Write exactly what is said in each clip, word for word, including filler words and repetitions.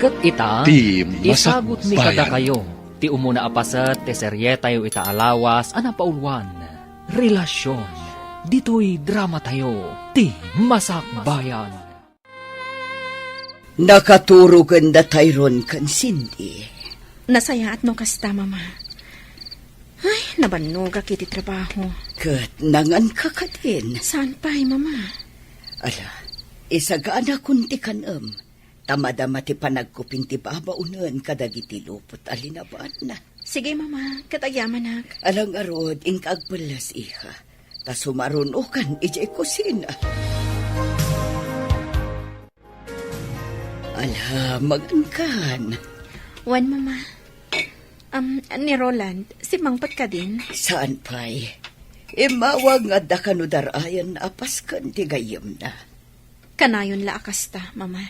Ket ita, ti isagut mi kadakayo ti umuna a paset ti serietayo ita a lawas a napauluan, Relasyon, ditoy dramatayo, ti Masakbayan. Nakaturogen da Tyrone ken Cindy. Nasayaat no kasta, Mama. Ay, nabannogak iti trabaho. Ket nanganka kadin? Saan pay, Mama? Ala, isaganakon ti kan-em. Ta madama ti panagkuping ti babaonen kadagiti lupot a linabanna. Sige, Mama, ket agyamanak. Ala ngarud, inka agpelles, iha. Ta sumarunokan idiay kusina. Ala, magankan. Wen, Mama. Am, ni Roland, simmangpet kadin? Saan pay. Immawag nga adda kano dar-ayan a pasken ti gayyemna. Kanayon la a kasta, Mama.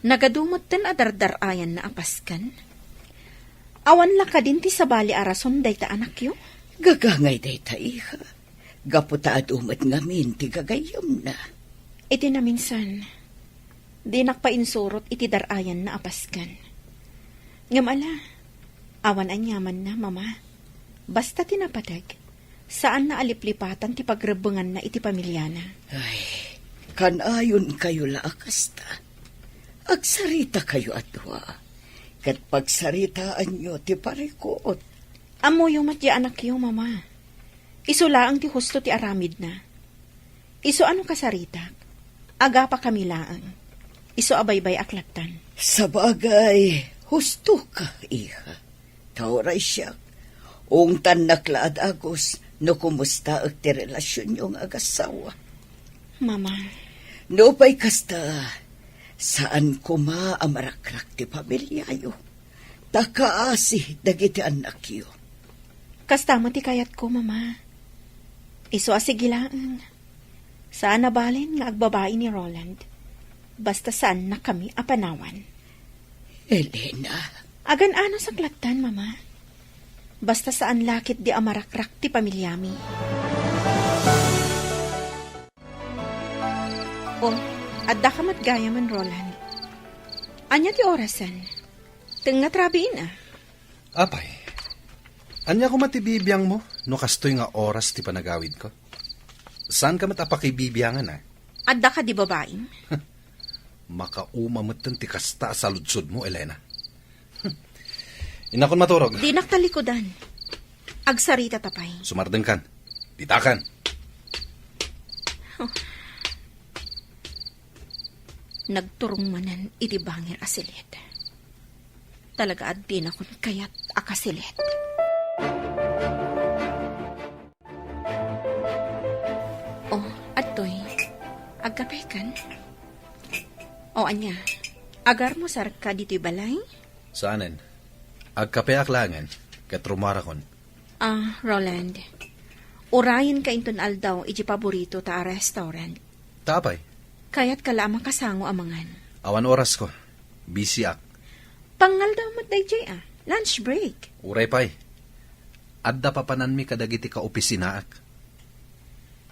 Nagadu metten a dardar-ayanna a pasken. Awan la kadin ti sabali a rason dayta anakyo? Gagangay dayta, iha. Gapu ta adu met ngamin ti gagayyemna. Iti naminsan, dinak painsurot iti dar-ayanna a pasken. Ngem ala, awan aniamanna, Mama. Basta ti napateg, saanna a liplipatan ti pagrebbenganna iti pamiliana. Ay, kanayonkayo la a kasta. Agsaritakayo a dua, ket pagsaritaanyo ti parikut. Ammoyo met ti anakyo, Mama. Isu laeng ti husto ti aramidna. Isu a no kasaritak, agapakami laeng. Isu a baybay-ak lattan. Sabagay, hustoka, iha. Ta uray siak, ungtannak la a dagus no kumustaek ti relasionyo nga agassawa. Mama. Nupay kasta, saan koma a marakrak ti pamiliayo. Ta kaasi dagiti annakyo. Kasta met ti kayatko, Mama. Isu a sige laeng. Saan a balen nga agbabai ni Roland. Basta saannakami a panawan. Elena. Agan-anusak lattan, Mama. Basta saan la ketdi a marakrak ti pamiliami. Oh, addaka met gayamen, Roland. Ania ti orasen? Tengnga ti rabiin, a. Apay, ania koma ti bibiangmo no kastoy nga oras ti panagawidko? Saanka met a pakibibiangan, a? Adda kadi babaim? Makauma metten ti kasta a saludsodmo, Elena. Innakon maturog. Dinak talikudan. Agsaritata pay. Sumardengkan. Ditakan. Oh. Nagturong manen iti bangir a silet. Talaga a dinakon kayat a kasilet. Oh, adtoy. Agkapekan? O ania, agarmusarka ditoy balay? Saanen. Agkapeak laengen, ket rumuarakon. Ah, Roland, urayenka inton aldaw iti paboritota a restaurant. Ta apay? Kayatka la a makasango a mangan. Awan orasko. Busyak. Pangaldaw met daydiay, a. Lunch break. Uray pay. Adda papananmi kadagiti kaopisinaak.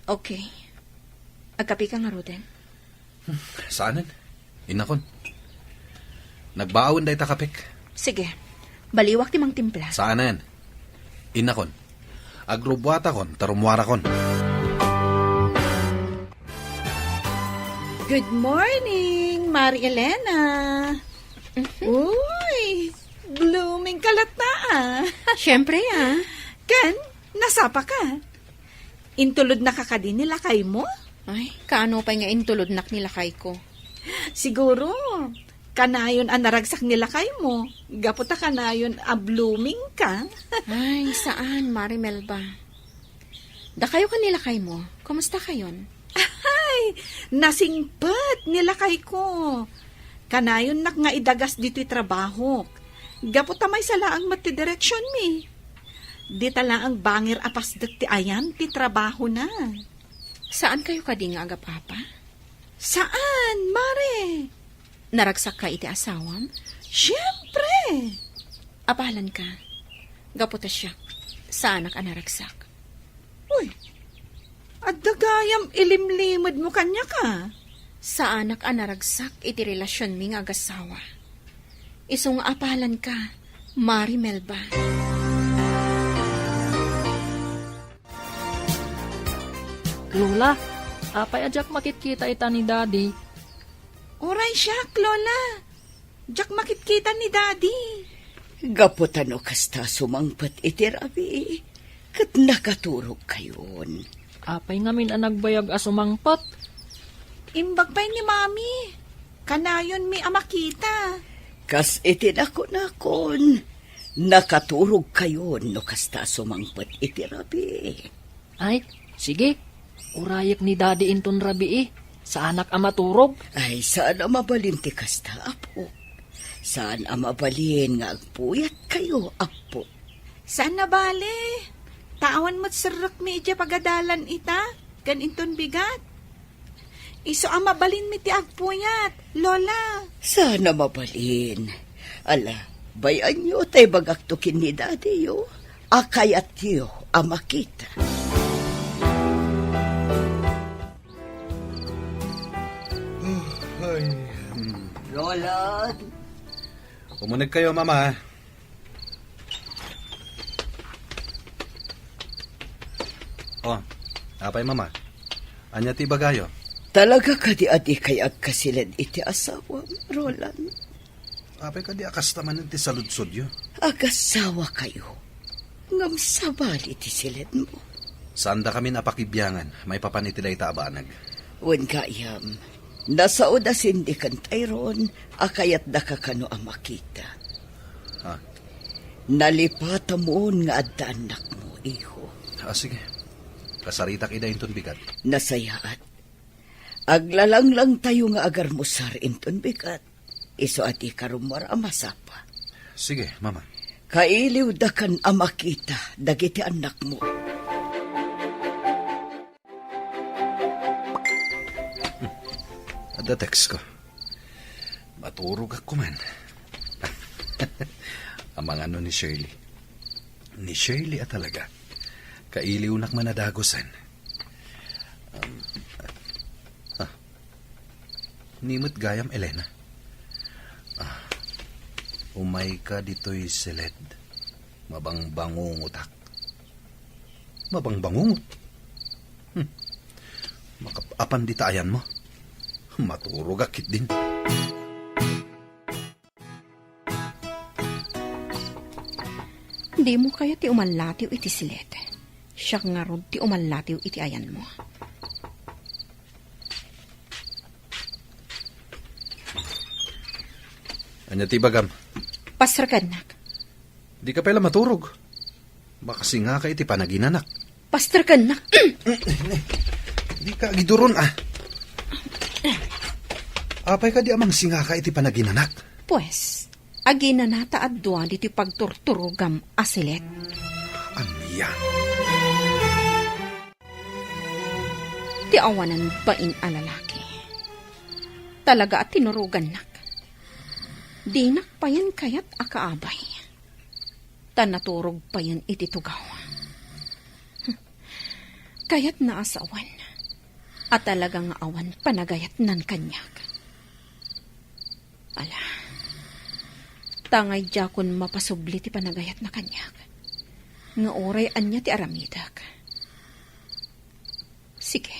Okay. Agkapeka ngaruden? Hmm, saanen. Innakon. Nagbaawen dayta kapek. Sige. Baliwak ti mangtimpla. Saanen. Innakon. Agrubuatakon, ta rumuarakon. Good morning, Mari Elena. Mhm. Uy, blooming ka latta, a. Siyempre, a. Ken, nasapaka? Intulodnaka kadi ni lakaymo? Ay, kaano pay nga intulodnak ni lakayko? Siguro, kanayon a naragsak ni lakaymo, gapu ta kanayon a blooming ka. Ay, saan, Mari Melba. Dakayo ken ni lakaymo, kumusta kayon? Ay, nasingpet ni lakayko. Kanayonnak nga idagas ditoy trabahok. Gapu ta maysa laeng met ti direksionmi. Dita laeng bangir a pasdek ti ayan ti trabahona. Saan kayo kadi nga agapapa? Saan, Mare? Naragsakka iti asawam? Siempre! Apalanka. Gapu ta siak, saanak a naragsak. Uy, adda gayam ilimlimedmo kaniak, a. Saanak a naragsak iti relasionmi nga agassawa. Isu nga apalanka, Mari Melba. Lola, apay a diak makitkita ita ni Daddy? Uray siak, Lola. Diak makitkita ni Daddy. Gapu ta no kasta sumangpet iti rabii, ket nakaturogkayon. Apay ngamin a nagbayag a sumangpet? Imbag pay ni Mami. Kanayonmi a makita. Kas iti nakunakon, nakaturogkayon no kasta sumangpet iti rabii. Ay, sige. Urayek ni Daddy inton rabii. Saanak a maturog. Ay, saan a mabalin ti kasta, Apo. Saan a mabalin nga agpuyatkayo, Apo. Saan a bale. Ta awan met serrekmi idiay pagadalan ita, ken inton bigat. Isu a mabalinmi ti agpuyat, Lola. Saan a mabalin. Ala, bay-anyo ta ibagakto ken ni Daddy-yo a kayatyo a makita. Ay. Roland. Umunegkayo, Mama. Oh, apay, Mama? Ania ti ibagayo? Talaga kadi a dikay agkasiled iti asawam, Roland? Apay kadi a kasta manen ti saludsodyo? Agasawakayo, ngem sabali ti siledmo. Saandakamin a pakibiangan maipapan iti dayta a banag. Wen gayam, nasao da Cindy ken Tyrone a kayatdaka kano a makita. Ha? Nalipatamon nga adda annakmo, iho. Ah, sige. Kasaritak ida inton bigat. Nasayaat. Aglalanglangtayo nga agarmusar inton bigat. Isu a dika rummuar a masapa. Sige, Mama. Kailiwdakan a makita dagiti annakmo. Adda textko. Maturogak koman. Amangan no ni Shirley. Ni Shirley a talaga. Kailiwnak man a dagusen. Um, ah, Ni met gayam, Elena. Ah, umayka ditoy siled. Mabangbangungotak. Mabangbangungot? Hmm. Makap-apan dita ayanmo. Maturogak ketdin. Dimo kayat ti umallatiw iti siled. Siak ngarud ti umallatiw iti ayanmo. Ania ti ibagam? Pasterkennak. Dika pay la maturog. Makasingaka iti panaginanak. Pasterkennak. Dika agiduron, ah. Apay kadi a mangsingaka iti panaginanak? Pues, aginana ta adua ditoy pagturturogam a siled. Ania? Ti awanan bain a lalaki. Talaga a tinurogannak. Dinak payen kayat a kaabay. Ta naturog payen iti tugaw. Kayatna a sawen a talaga nga awan panagayatnan kaniak. Ala, tangay diakon mapasubli ti panagayatna kaniak. Nga uray ania ti aramidek. Sige.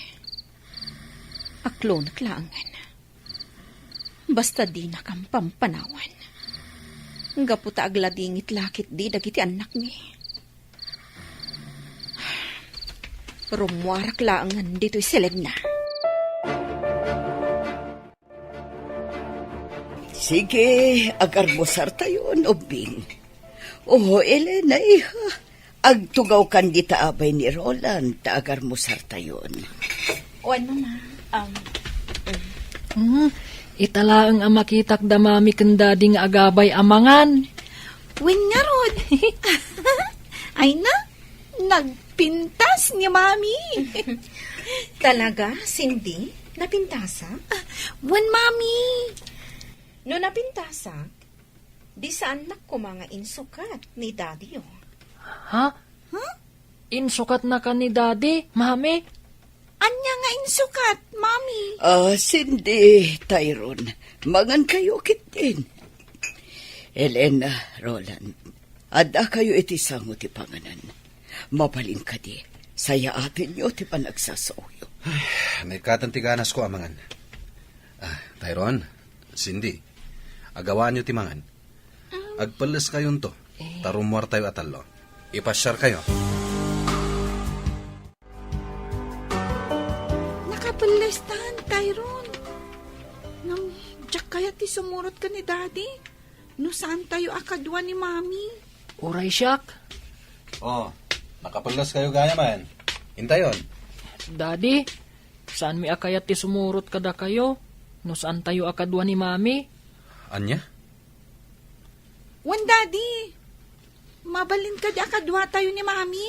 Aklonek laengen. Basta dinakam pampanawan. Gapu ta agladingit la ketdi dagiti annakmi. Rummuarak laengen ditoy siledna. Sige, agarmusartayon, ubbing. Oh, Elena, iha. Agtugawkan dita abay ni Roland ta agarmusartayon. Wen, Mama. Um, mm. Hmm, ita laeng a makitak da Mami ken Daddy nga agabay a mangan. Wen ngarud. Ay na, nagpintas ni Mami. Talaga, Cindy? Napintasak? Wen, Mami. No napintasak, di saannak koma nga insukat ni Daddy-yo. Ha? Ha? Insukatnaka ni Daddy, Mami? Ania nga insukat, Mami? Ah, Cindy, Tyrone, mangankayo ketdin. Elena, Roland, addakayo iti sango ti panganan. Mabalin kadi, sayaatenyo ti panagsasaoyo. Ay, naikatan ti ganasko a mangan. Ah, Tyrone, Cindy, agawaanyo ti mangan. Agpelleskayonto, ta rummuartayo a tallo. Ipasiarkayo. Nakapellestan, Tyrone. Ngem, diak kayat ti sumurot ken ni Daddy. No saantayo a kadua ni Mami. Uray siak. Oh, nakapelleskayo gayam. Intayon. Daddy, saanmi a kayat ti sumurot kadakayo no saantayo a kadua ni Mami. Ania? Wen, Daddy. Mabalin kadi a kaduatayo ni Mami?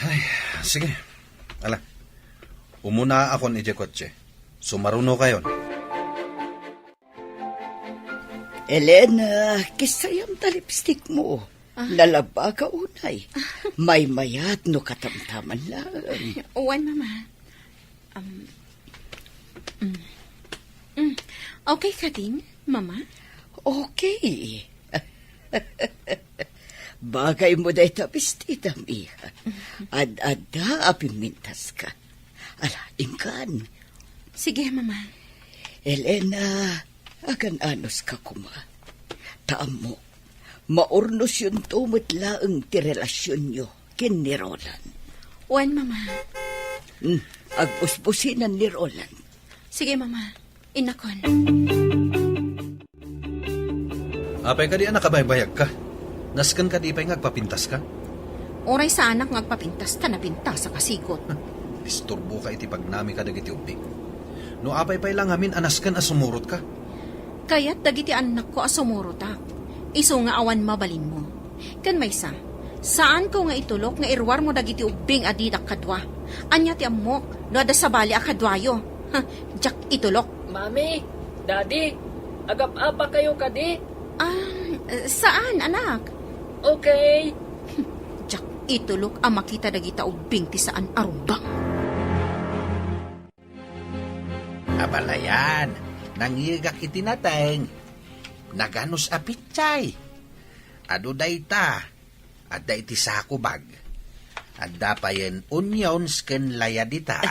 Ay, sige. Ala, umunaakon idiay kotse. Sumarunokayon. Elena, kissayam ta lipstick mo. Ah. Nalabaka unay. Maymayat no katamtaman lang. Wen, Mama. Um, mm. Mm. Okay kadin, Mama? Okay. Bagay mo dayta bestidam, iha. Ad-adda a pimmintaska. Ala, inkan. Sige, Mama. Elena, agan-anuska koma. Ta ammok, maurnosyonto met laeng ti relasionyo ken ni Roland. Wen, Mama. Hmm, agbusbusinan ni Roland. Sige, Mama. Innakon. Apay kadi a nakabaybayagka? Nasken kadi pay nga agpapintaska? Uray saanak nga agpapintas ta napintasak a sigut. Disturboka iti pagnamika dagiti ubbing. No apay pay la ngamin a nasken a sumurotka? Kayat dagiti annakko a sumurotak. Isu nga awan mabalinmo. Ken maysa, saanko nga itulok nga iruarmo dagiti ubbing a didak kadua. Ania ti ammok no adda sabali a kaduayo? Ha, diak itulok. Mami, Daddy, agap-apakayo kadi? Ah, saan, anak? Okay. Diak itulok a makita dagita ubbing ti saan a rumbeng. Abalayan, nangngegak iti nateng. Naganus a pitsay. Adu dayta, adda iti sako bag. Adda payen onions ken laya dita.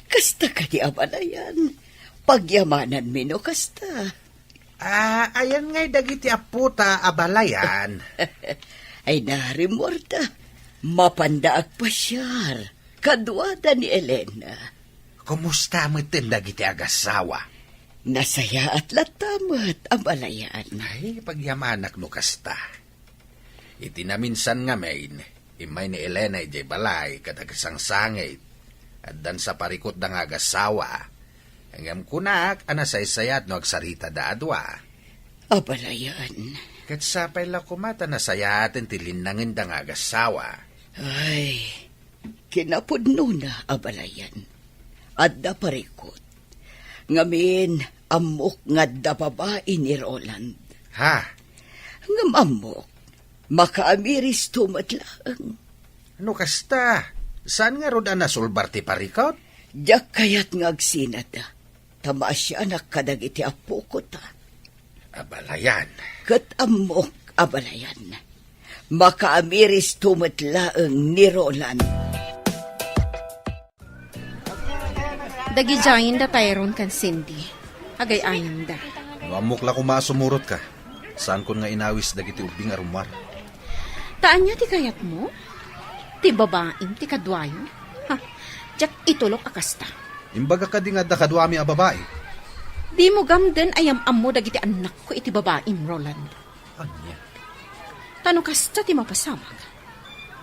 Kasta kadi, abalayan? Pagyamananmi no kasta. Ah, ayan ngay dagiti appota, abalayan. Ay, narimmuarda. Mapanda agpasiar. Kaduada ni Elena. Kumusta metten dagiti agassawa? Nasayaat latta met, abalayan. Ay, pagyamanak no kasta. Iti naminsan ngamin, immay ni Elena idiay balay ket agsangsangit. Addan saparikutda nga agassawa. Ngem kunak a nasaysayaat no agsaritada a dua. Abalayan. Ket sapay la koma ta nasayaaten ti linnangenda nga agassawa. Ay, kinapudnona, abalayan. Adda parikut. Ngamin, ammok nga adda babai ni Roland. Ha? Ngem ammok, makaamiristo met laeng. No kasta, saan ngarud a nasulbar ti parikut? Diak kayat nga agsinada, ta maasianak kadagiti appoko ta. Abalayan. Ket ammok, abalayan. Makaamiristo met laeng ni Roland. Dagidiayen da Tyrone ken Cindy. Agay-ayanda. No ammok la koma a sumurotka, saankon nga inawis dagiti ubbing a rummuar. Ta ania ti kayatmo? Ti babaim ti kaduayo? Ha, diak itulok a kasta. Imbagak kadi nga adda kaduami a babai? Dimo gamden a yam-ammo dagiti annakko iti babaim, Roland. Ania? Ta no kasta ti mapasamak,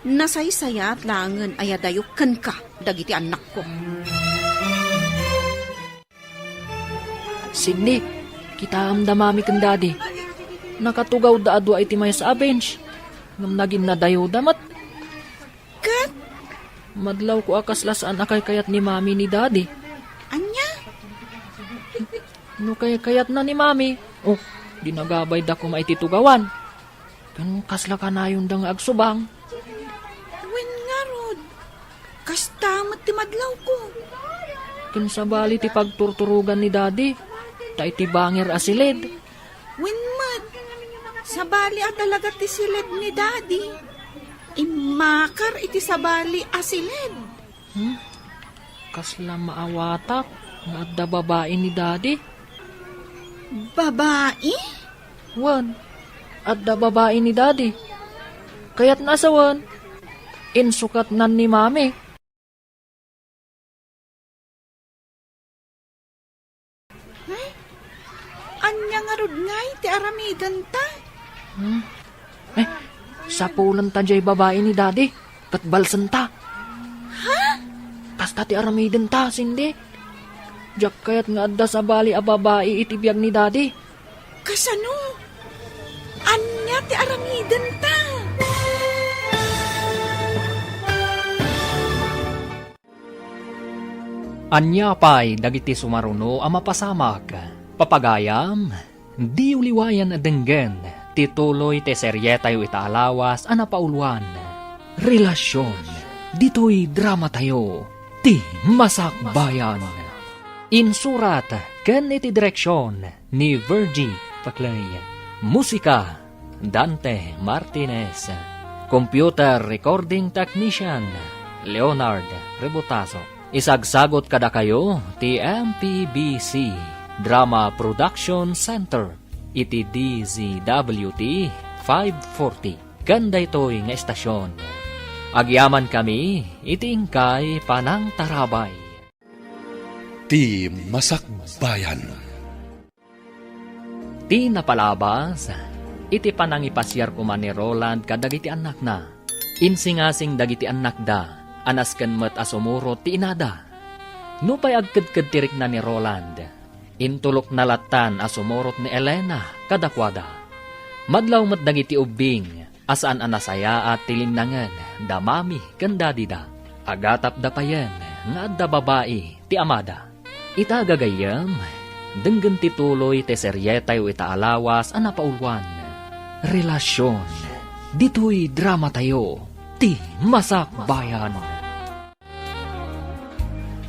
nasaysayaat laengen a yadayok kenka dagiti annakko. Cindy, kitaem da Mami ken Daddy. Nakatugawda a dua iti maysa a bench. Ngem naginnadayawda met. Ket? Madlawko a kasla saan a kaykayat ni Mami ni Daddy. Ania? No kaykayatna ni Mami, oh, di nagabayda koma iti tugawan. Ken kasla kanayonda nga agsubang? Wen ngarud, kasta met ti madlawko. Ken sabali ti pagturturogan ni Daddy, ta iti banger a silid. Wen Sabali a talaga ti siled ni Daddy. Immakar iti sabali a siled. Hmm? Kasla maawatak nga adda babai ni Daddy? Babai? Wen, adda babai ni Daddy. Kayatna a sawen, insukatnan ni Mami. Ay, ania ngarud ngay ti aramidenta? Hmm? Eh, sapulenta jay babai ni Daddy, ket balsenta. Ha? Kasta ti aramidenta, Cindy. Diak kayat nga adda sabali a babai iti biag ni Daddy. Kasano? Ania ti aramidenta? Ania pay dagiti sumaruno a mapasamak? Papagayam, diyo liwayan a denggen ti tuloy ti serietayo ita a lawas a napauluan, Relasyon. Ditoy dramatayo, ti Masakbayan. Insurat ken iti direksion ni Virgie Paclay. Musika, Dante Martinez. Computer recording technician, Leonard Rebotazo. Isagsagot kadakayo ti M P B C Drama Production Center iti D Z W T five forty. Ken daytoy nga estasion, agyamankami iti inkay panangtarabay. Ti Masakbayan. Ti napalabas, iti panangipasiar koma ni Roland kadagiti annakna. Insingasing dagiti annakda, a nasken met a sumurot ti inada. Nupay agkedked ti rikna ni Roland, intulokna lattan a sumurot ni Elena kadakuada. Madlaw met dagiti ubbing a saan a nasayaat ti linnangen da mami ken dadida. Agatapda payen nga adda babai ti amada. Ita gagayyem, denggen ti tuloy ti serietayo ita a lawas a napauluan, Relasyon. Ditoy dramatayo, ti Masakbayan.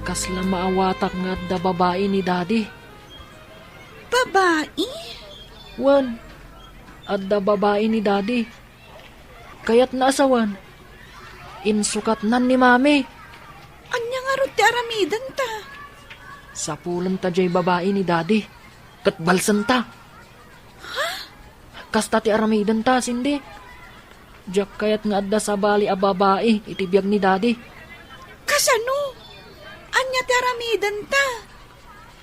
Kasla maawatak nga adda babai ni Daddy. Babai? Wen, adda babai ni Daddy. Kayatna a sawen, insukatnan ni Mami. Ania ngarud ti aramidenta? Sapulenta jay babai ni Daddy, ket balsenta. Ha? Kasta ti aramidenta, Cindy. Diak kayat nga adda sabali a babai iti biag ni Daddy. Kasano? Ania ti aramidenta?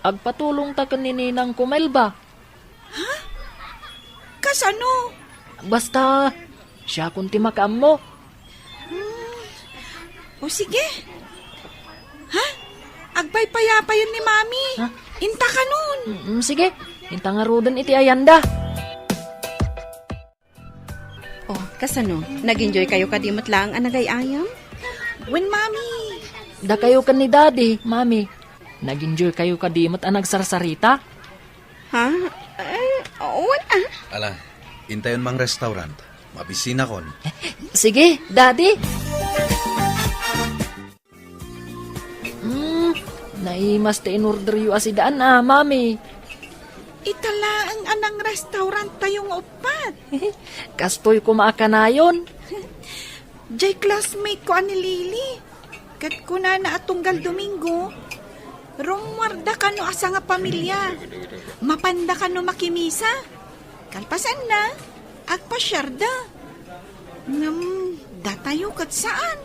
Agpatulongta ken ni Ninang ko Melba. Ha? Kasano? Basta, siakon ti makaammo. Hmm. O sige. Ha? Agpaypayapayen ni Mami. Ha? Inta kanon. Mm, sige. Inta ngaruden iti ayanda. Oh, kasano? Nag-enjoy kayo kadi met laeng a nagay-ayam? Wen, Mami. Dakayo ken ni Daddy, Mami. Nag-enjoy kayo kadi met a nagsarsarita? Ha? Eh, oo na. Ala, intayon mang restaurant. Mabisinakon. Sige, Daddy. Hmm, naimas ti inorderyo a sidaan a, Mami. Ita laeng a nang restaurant tayo nga uppat. Kastoy koma a kanayon. Jay classmate ko a ni Lily. Ket kunana a tunggal Domingo, rummuarda kano a sangapamilia. Mapanda kano makimisa. Kalpasanna, agpasiarda. Ngem datayo ket saan.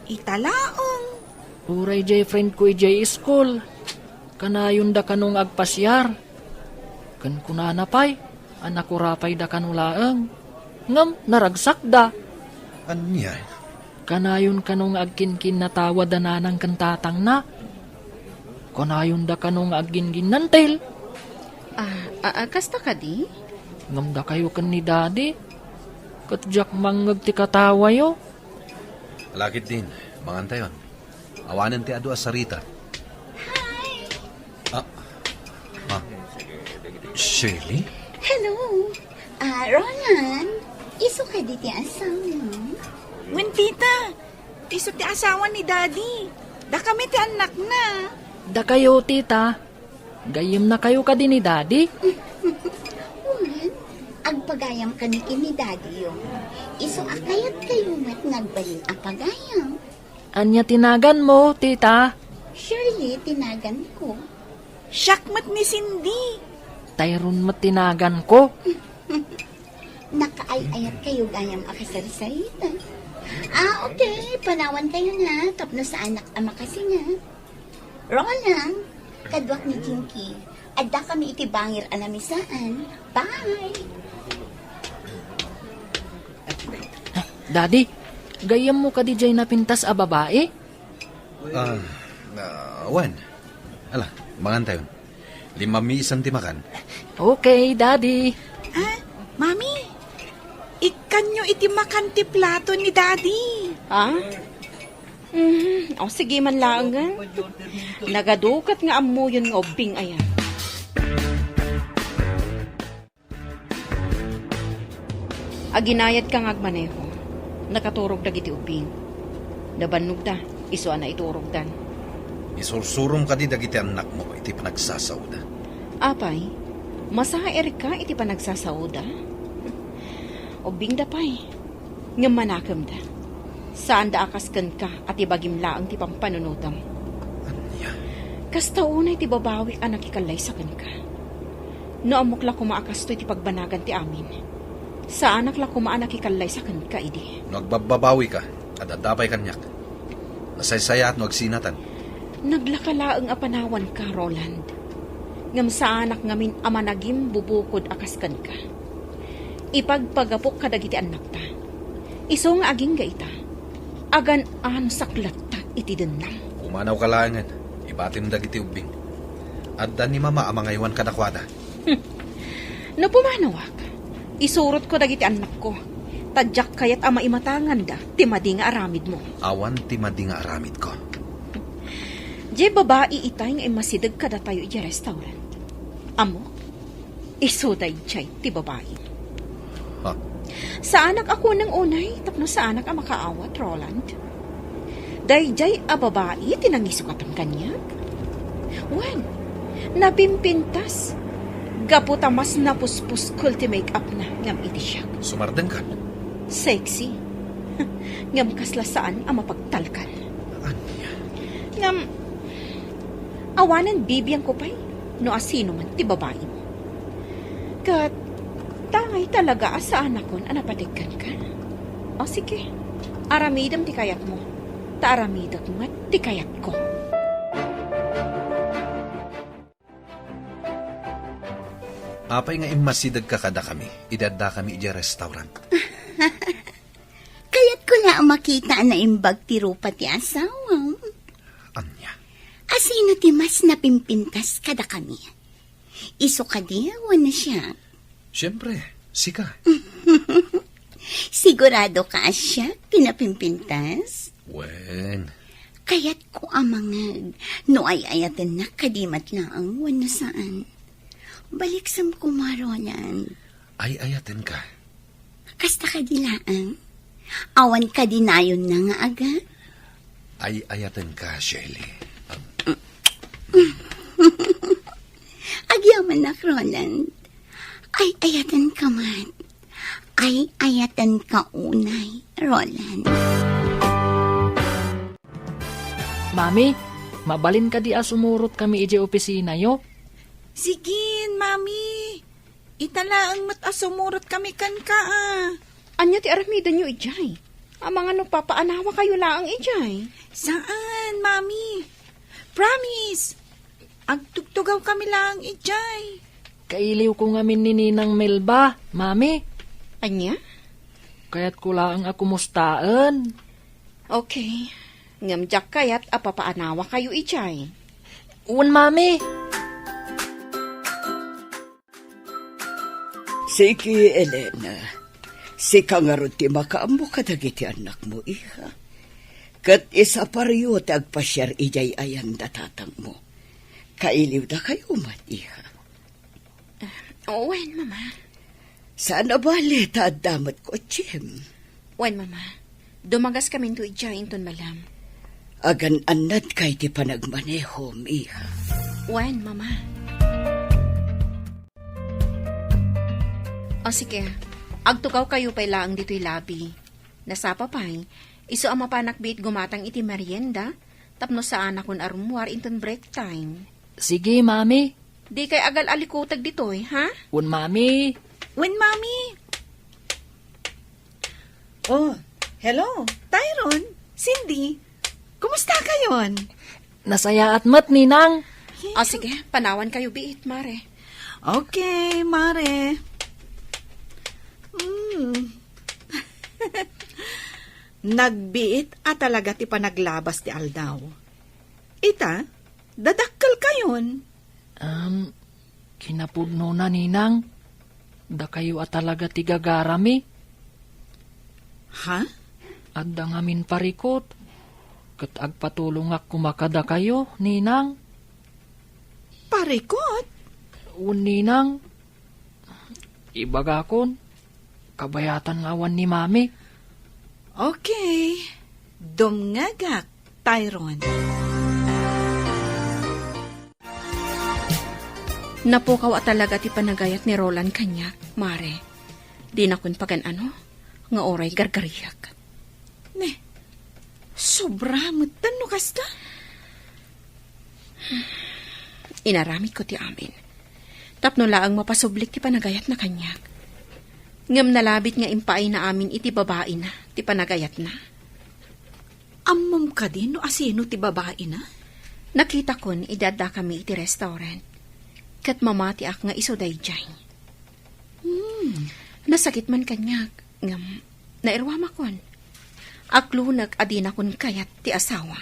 Ita laeng. Uray jay friend ko idiay school. Kanayonda kano nga agpasiar. Ken kunana pay a nakurapayda kano laeng. Ngem naragsakda. Ania? Kanayon kano nga agkinkinnatawa da nanang ken tatangna. Kanayonda kano nga agginginnantil. Ah, ah, ah, kasta kadi? Ngem dakayo ken ni Daddy, ket diak mangngeg ti katawayo. Lakit din, mangantayon. Awanen ti adu a sarita. Hi! Ah, ah. Shirley? Hello! Ah, Roland, isu kadi ti asawa? Wen, tita, isu ti asawa ni Daddy. Dakami ti annakna. Dakayo, tita. Gayyemnakayo kadi ni Daddy? Wen, Agpagayam kami ken ni Daddy yo. Isu a kayatkayo met nga agbalin a pagayam. Ania ti naganmo, tita? Shirley ti naganko. Siak met ni Cindy. Tyron met ti naganko. Nakaay-ayatkayo gayam a kasarsarita. Ah, okay. Panawankayo na tapno saanak a makasinga. Roland, kaduak ni Jinky. Addakami iti bangir a namisaan. Bye! Daddy, gayyemmo kadi jay napintas a babai? Ah, ah, wen. Ala, mangantayon. Limmami isan ti makan. Okay, Daddy. Ah, Mami, ikkanyo iti makan ti plato ni Daddy. Ah? Mm, o, sige man laengen. Nagadukat nga ammoyon nga ubbing aya. Aginayadka nga agmaneho, nakaturog dagiti ubbing. Nabannogda, isu a naiturogdan. Isursurom kadi dagiti annakmo iti panagsasaoda. Apay, masaerka iti panagsasaoda? Ubbingda pay. Ngem manakemda. Saanda a kas kenka a ti bagim laeng ti pampanunotem. Ania? Kasta unay ti babawik a nakikallaysa kenka. No ammok la koma a kastoy ti pagbanagan ti amin, saanak la koma a nakikallaysa kenka idi. No agbabbabawika, adda pay kaniak. Nasaysayaat no agsinatan. Naglaka laeng a panawanka, Roland. Ngem saanak ngamin a managimbubukod a kas kenka. Ipagpagapok kadagiti annakta. Isu nga agingga ita, agan-anusak latta iti dennam. Pumanawka laengen, ibatim dagiti ubbing. Adda ni Mama a mangaywan kadakuada. Hmm. No pumanawak, isurotko dagiti annakko, ta diak kayat a maimatanganda ti madi nga aramidmo. Awan ti madi nga aramidko. Diay babai itay nga immasideg kadatayo idiay restaurant. Ammok, isu daydiay ti babai. Ha? Saanak a kunang unay tapno saanak a makaawat, Roland. Daydiay a babai ti nangisukatam kaniak. Wen, napimpintas. Gapu ta mas napuspuskol ti make-up na ngem iti siak. Sumardengkan? Sexy. Ngem kasla saan a mapagtalkan. Ania? Ngem, awanen bibiangko pay no asino man ti babai. Ket, tangay talaga a saanakon a napategkan ka. O sige, aramidem ti kayatmo, ta aramidek met ti kayatko. Apay nga immasidegka kadakami, idi addakami idiay restaurant? Kayatko la a makita a naimbag ti rupa ti asawam. Ania? Asino ti mas napimpintas kadakami? Isu kadi wenno siak? Siempre, sika. Sigurado ka a siak ti napimpintas? Wen. Kayatko a mangeg no ay-ayatennak kadi met laeng wenno saan. Baliksem koma, Roland. Ay-ayatenka. Kasta kadi laeng? Awan kadi nayonna nga aga? Ay-ayatenka, Shirley. Am- Agyamanak, Roland. Ay-ayatenka met. Ay-ayatenka unay, Roland. Mami, mabalin kadi a sumurot kami idiay opisinayo? Sige, Mami. Ita laeng met a sumurot kami kenka, a. Ania ti aramidenyo idiay? Amangan no papaanawakayo laeng idiay? Saan, Mami. Promise. Agtugtugaw kami laeng idiay. Kailiwko ngamin ni Ninang Melba, Mami. Ania? Kayatko laeng a kumustaen. Okay. Ngem diak kayat a papaanawakayo idiay. Wen, Mami. Sige, Elena. Sika ngarud ti makaammo kadagiti annakmo, iha. Ket isaparyo ti agpasiar idiay ayan da tatangmo. Kailiwdakayo met, iha. Ah, wen, Mama. Saan a bale ta adda met kotsem? Wen, Mama. Dumagaskamento idiay inton malam. Agan-annadka iti panagmanehom, iha. Wen, Mama. O sige, agtugawkayo pay laeng ditoy labi. Nasapa pay, isu a mapanak biit gumatang iti merienda, tapno saanakon a rummuar inton break time. Sige, Mami. Dikay agal-alikuteg ditoy, ha? Wen, Mami. Wen, Mami. Oh, hello, Tyron, Cindy. Kumusta kayon? Nasayaat met, Ninang. O sige, panawankayo biit, Mare. Okay, Mare. Hmm. Nagbiit a talaga ti panaglabas ti aldaw. Ita, dadakkelkayon. Um, kinapudnona, Ninang. Dakayo a talaga ti gagarami. Ha? Adda ngamin parikut, ket agpatulongak koma kadakayo, Ninang. Parikut? Wen, Ninang. Ibagakon, kabayatan nga awan ni Mami. Okay. Dumngegak, Tyron. Napukaw a talaga ti panagayat ni Roland kaniak, Mare. Dinakon pagan-ano nga uray gargariak. Ne, sobra metten no kasta. Inaramidko ti amin. Tapno laeng mapasublik ti panagayatna kaniak. Ngem nalabit nga impaayna amin iti babaina ti panagayatna. Ammom kadi no asino ti babaina? Nakitakon idi addakami iti restaurant. Ket mamatiak nga isu daydiay. Hmm. Nasakit man kaniak, ngem nairuamakon. Aklunek a dinakon kayat ti asawa.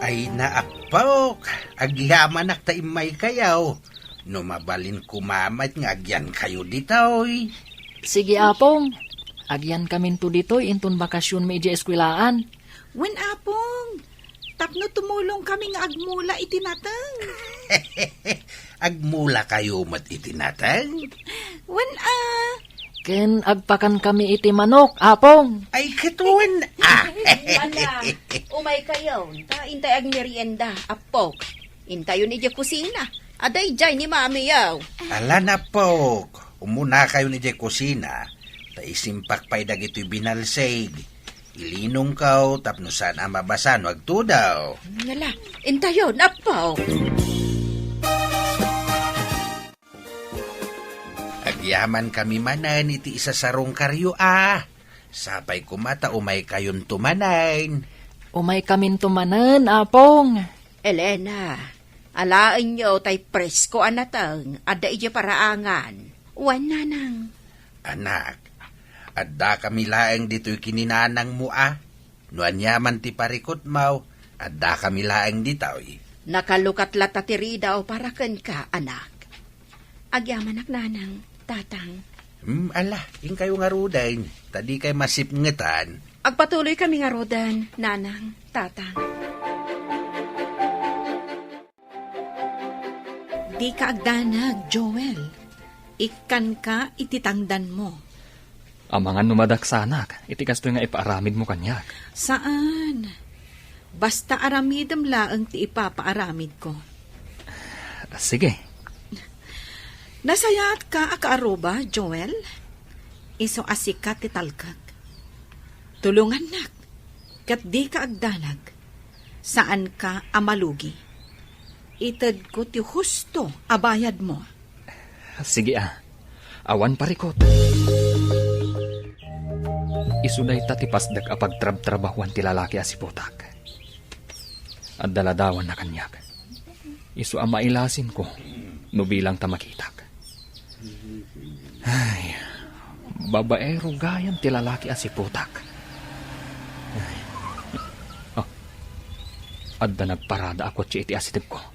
Ay, naappok, agyamanak ta immaykayo. No mabalin koma met nga agyankayo ditoy. Sige, Apong. Agyankaminto ditoy inton bakasionmi idiay eskwelaan. Wen, Apong. Tapno tumulongkami nga agmula iti nateng. Agmulakayo met iti nateng? Wen a. Ken agpakankami iti manok, Apong. Ay, ket wen a. Ala, umaykayon, ta intay agmerienda, Apok. Intayon idiay kusina. Adda idiay ni Mamiyo. Ala, Apok. Umunakayon idiay kusina, ta isimpak pay dagitoy binalsig. Ilinongko tapno saan a mabasa no agtudaw. Ngala, intayon, Apok. Agyamankami manen iti isasarungkaryo a. Sapay koma ta umaykayonto manen. Umaykaminto manen, Apong. Elena, alaenyo tay presko a nateng, adda idiay paraangan. Wen, Nanang. Anak, addakami laeng ditoy ken ni nanangmo a. No aniaman ti parikutmo, addakami laeng ditoy. Nakalukat latta ti ridaw para kenka, anak. Agyamanak, Nanang, Tatang. Hmm, ala, inkayo ngaruden, ta dikay masipngetan. Agpatuloykami ngaruden, Nanang, Tatang. Dika agdanag, Joel. Ikkanka iti tangdanmo. Amangan no madaksanak iti kastoy nga ipaaramidmo kaniak. Saan. Basta aramidem laeng ti ipapaaramidko. Sige. Nasayaatka a kaaruba, Joel? Isu a sika ti talkek. Tulongannak, ket dika agdanag. Saanka a malugi. Itedko ti husto a bayadmo. Sige a, awan parikut. Isu dayta ti pasdek a pagtrabtrabahuan ti lalaki a siputak. Adda ladawanna kaniak. Isu a mailasinko no bilang ta makitak. Ay, babaero gayam ti lalaki a siputak. Ay. Ah, adda nagparada a kotse iti asidegko.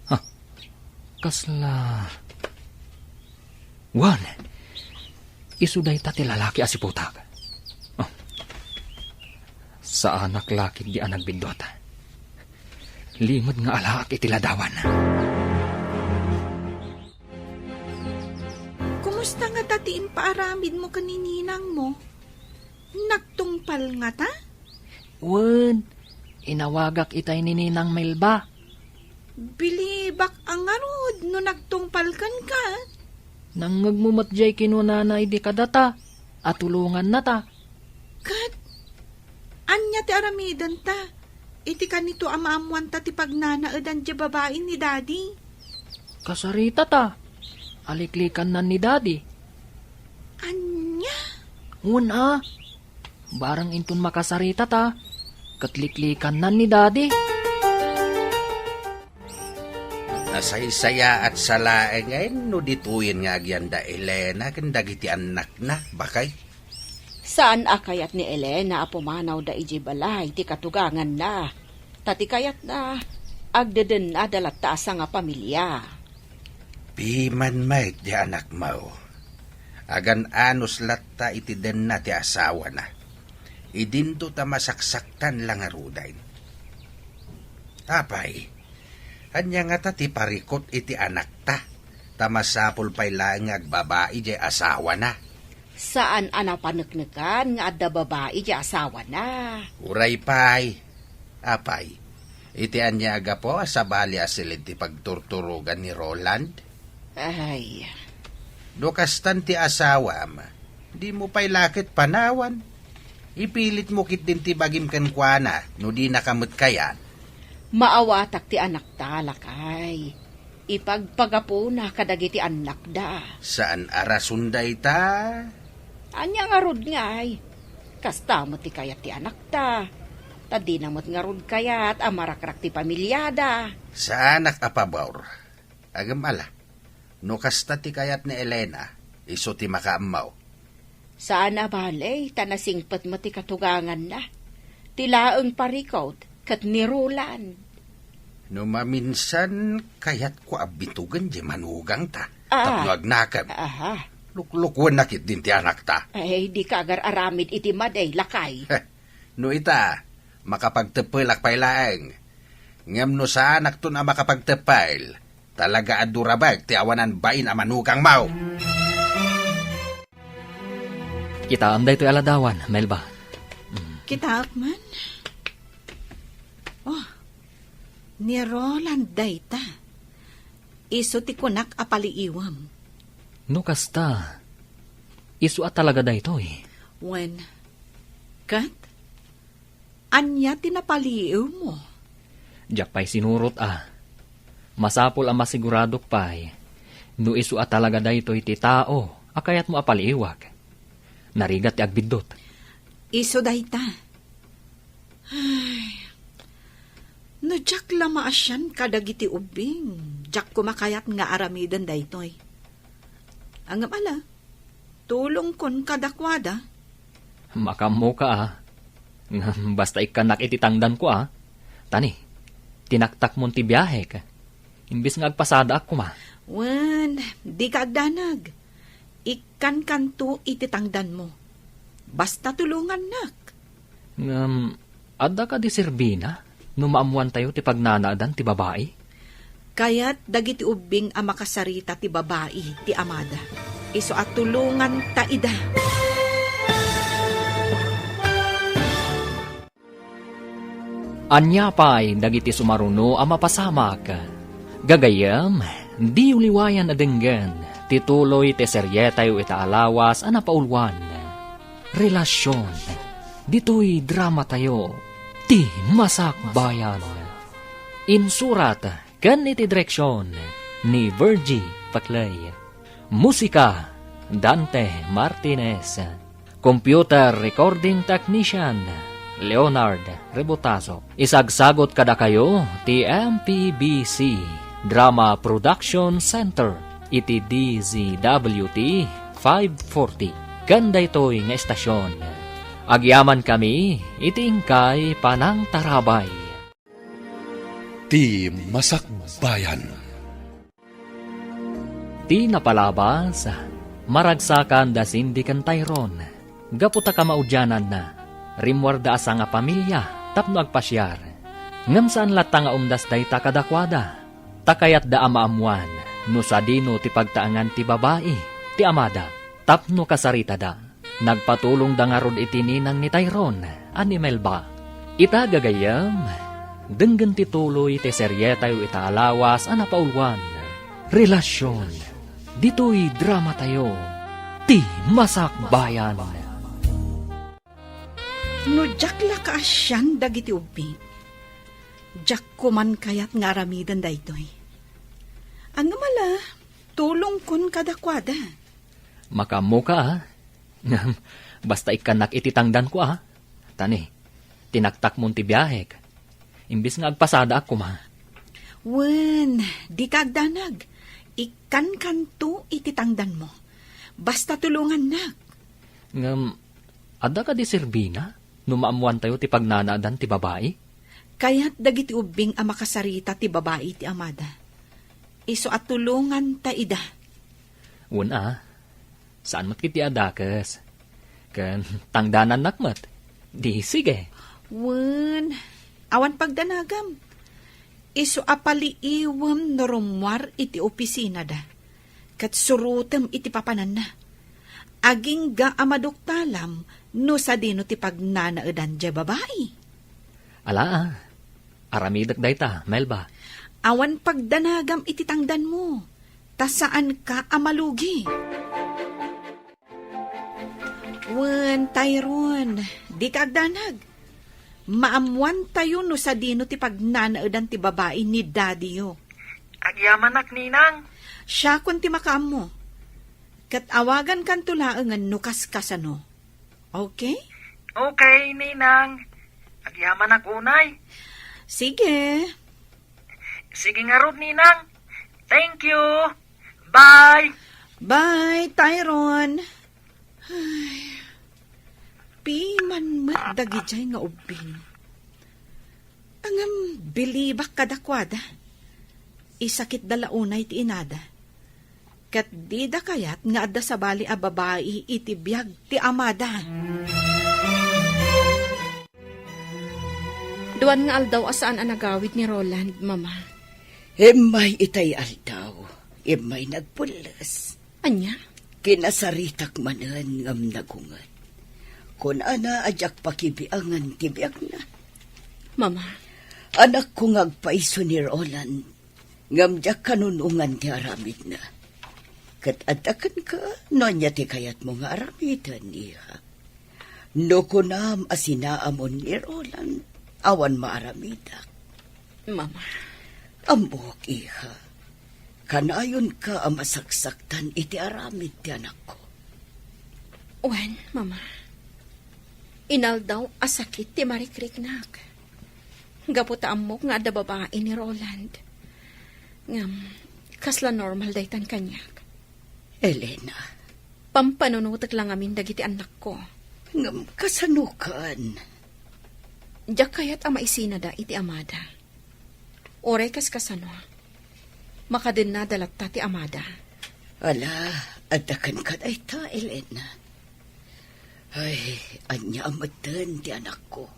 Ah, kasla Wen, isu dayta ti lalaki a siputak. Oh. Saanak la ketdi a nagbiddut. Limed nga alaak iti ladawan. Kumusta ngata ti impaaramidmo ken ni ninangmo? Nagtungpal ngata? Wen, Inawagak itay ni Ninang Melba. Bilibak a ngarud no nagtungpal kenka. Nangngegmo met jay kinunana idi kadata a tulongannata. Ket ania ti aramidenta iti kanito a maammoanta ti pagnanaedan diay babai ni Daddy? Kasaritata. Aliklikannan ni Daddy. Ania? Wen a. Barang inton makasaritata, ket liklikannan ni Daddy. Nasaysayaat sa laengen no ditoyen nga agyanda Elena ken dagiti annakna, bakay? Saan a kayat ni Elena a pumanawda idiay balay ti katuganganna. Ta ti kayatna, agdedennada latta a sangapamilia. Piman met ti anakmo. Agan-anos latta iti denna ti asawana. Idinto ta masaksaktan la ngaruden. Apay, ania ngata ti parikut iti anakta? Ta masapul pay laeng nga agbabai diay asawana. Saan a napaneknekan nga adda babai diay asawana. Uray pay, apay, iti ania a gapu a sabali a siled ti pagturturogan ni Roland? Ay. No kastan ti asawam, dimo pay la ket panawan. Ipilitmo ketdin ti bagim kenkuana no dinaka met kayat. Maawatak ti anakta, lakay. Ipagpagapuna kadagiti annakda. Saan a rason dayta? Ania ngarud ngay? Kasta met ti kayat ti anakta. Ta dina met ngarud kayat a marakrak ti pamiliada. Saanak a pabor. Agem ala, no kasta ti kayat ni Elena, isu ti makaammo. Saan a bale, ta nasingpet met ti katuganganna. Ti laeng parikut ket ni Roland. No maminsan, kayatko a bitugen diay manugangta. Ah. Tapno agnakem. Aha. Luklukuenna ketdin ti anakta. Ay, dika agar-aramid iti madi, lakay. Heh, no ita, makapagteppelak pay laeng. Ngem no saanakton a makapagteppel, talaga a durabek ti awanan bain a manugangmo. Kitaem daytoy a ladawan, Melba. Mm. Kitaek man. Oh, ni Roland dayta. Isu ti kunak a paliiwem. No kasta, isu a talaga daytoy. Wen, ket ania ti napaliiwmo? Diak pay sinurot a. Masapul a masiguradok pay no isu a talaga daytoy ti tao a kayatmo a paliiwak. Narigat ti agbiddut. Isu dayta. Ay, no diak la maasian kadagiti ubbing, diak koma kayat nga aramiden daytoy. Ngem ala, tulongkon kadakuada. Makaammoka a. Ngem basta ikkannak iti tangdanko a. Tani, tinaktakmon ti biahek. Imbes nga agpasadaak koma. Wen, dika agdanag. Ikkankanto iti tangdanmo. Basta tulongannak. Ngem, adda kadi serbina no maammoantayo ti pagnanaedan ti babai? Kayat dagiti ubbing a makasarita ti babai ti amada. Isu a tulonganta ida. Ania pay dagiti sumaruno a mapasamak? Gagayyem, diyo liwayan a denggen ti tuloy ti serietayo ita a lawas a napauluan, Relasion. Ditoy dramatayo, Ti Masakbayan. Insurat ken iti direksion ni Virgie Paclay. Musika, Dante Martinez. Computer Recording Technician, Leonard Rebotazo. Isagsagot kadakayo ti M P B C Drama Production Center iti D Z W T five forty. Ken daytoy nga estasion, agyamankami iti inkay panangtarabay. Ti Masakbayan. Ti napalabas, maragsakan da Cindy ken Tyrone. Gapu ta kamaudiananna, rimmuarda a sangapamilia tapno agpasiar. Ngem saan latta nga umdas dayta kadakuada, ta kayatda a maammoan no sadino ti pagtaengan ti babai ti amada tapno kasaritada. Nagpatulongda ngarud iti ninang ni Tyrone a ni Melba. Ita, gagayyem, denggen ti tuloy ti serietayo ita a lawas a napauluan, Relasyon. Ditoy dramatayo, Ti Masakbayan. No diak la kaasian dagiti ubbing, diak koman kayat nga aramiden daytoy. Ngem ala, tulongkon kadakuada. Makaammoka, a. Ngem, basta ikkannak iti tangdanko, a. Tani, tinaktakmon ti biahek. Imbes nga agpasadaak koma. Wen, dika agdanag. Ikkankanto iti tangdanmo. Basta tulongannak. Ngem, adda kadi serbina no maammoantayo ti pagnanaedan ti babai? Kayat dagiti ubbing a makasarita ti babai iti amada. Isu a tulonganta ida. Wen, a. Saan met ketdi a dakes. Ken tangdanannak met. Di sige. Wen, awan pagdanagam. Isu a paliiwem no rummuar iti opisinada. Ket surotem iti papananna. Agingga a maduktalam no sadino ti pagnanaedan diay babai. Ala, a. Aramidek dayta, Melba. Awan pagdanagam iti tangdanmo, ta saanka a malugi. Wen, Tyrone, dika agdanag. Maammoantayo no sadino ti pagnanaedan ti babai ni daddyyo. Agyamanak, Ninang. Siakon ti makaammo. Ket awagankanto laengen no kaskasano. Okay? Okay, Ninang. Agyamanak unay. Sige. Sige ngarud, Ninang. Thank you. Bye. Bye, Tyrone. Ay, piman met dagidiay nga ubbing. Ngem bilibak kadakuada. Isakitda la unay ti inada. Ket dida kayat nga adda sabali a babai iti biag ti amada. Duan nga aldaw a saan a nagawid ni Roland, Mama. Immay itay aldaw, immay nagpulles. Ania? Kinasaritak manen ngem nagunget. Kunana a diak pakibiangen ti biagna. Mama. Anakko nga agpayso ni Roland, ngem diak kanunongan ti aramidna. Ket adda kenka no ania ti kayatmo nga aramiden, iha. No kunam a sinaamon ni Roland, awan maaramidak. Mama. Ammok, iha. Kanayonka a masaksaktan iti aramid ti anakko. Wen, Mama. Inaldaw a sakit ti marikriknak. Gapu ta ammok nga adda babai ni Roland. Ngem, kasla normal daytan kaniak. Elena. Pampanunotek la ngamin dagiti annakko. Ngem kasano ken? Diak kayat a maisinada iti amada. Uray kas kasano, makadennada latta ti amada. Ala, adda kenka dayta, Elena. Ay, ania a metten ti anakko.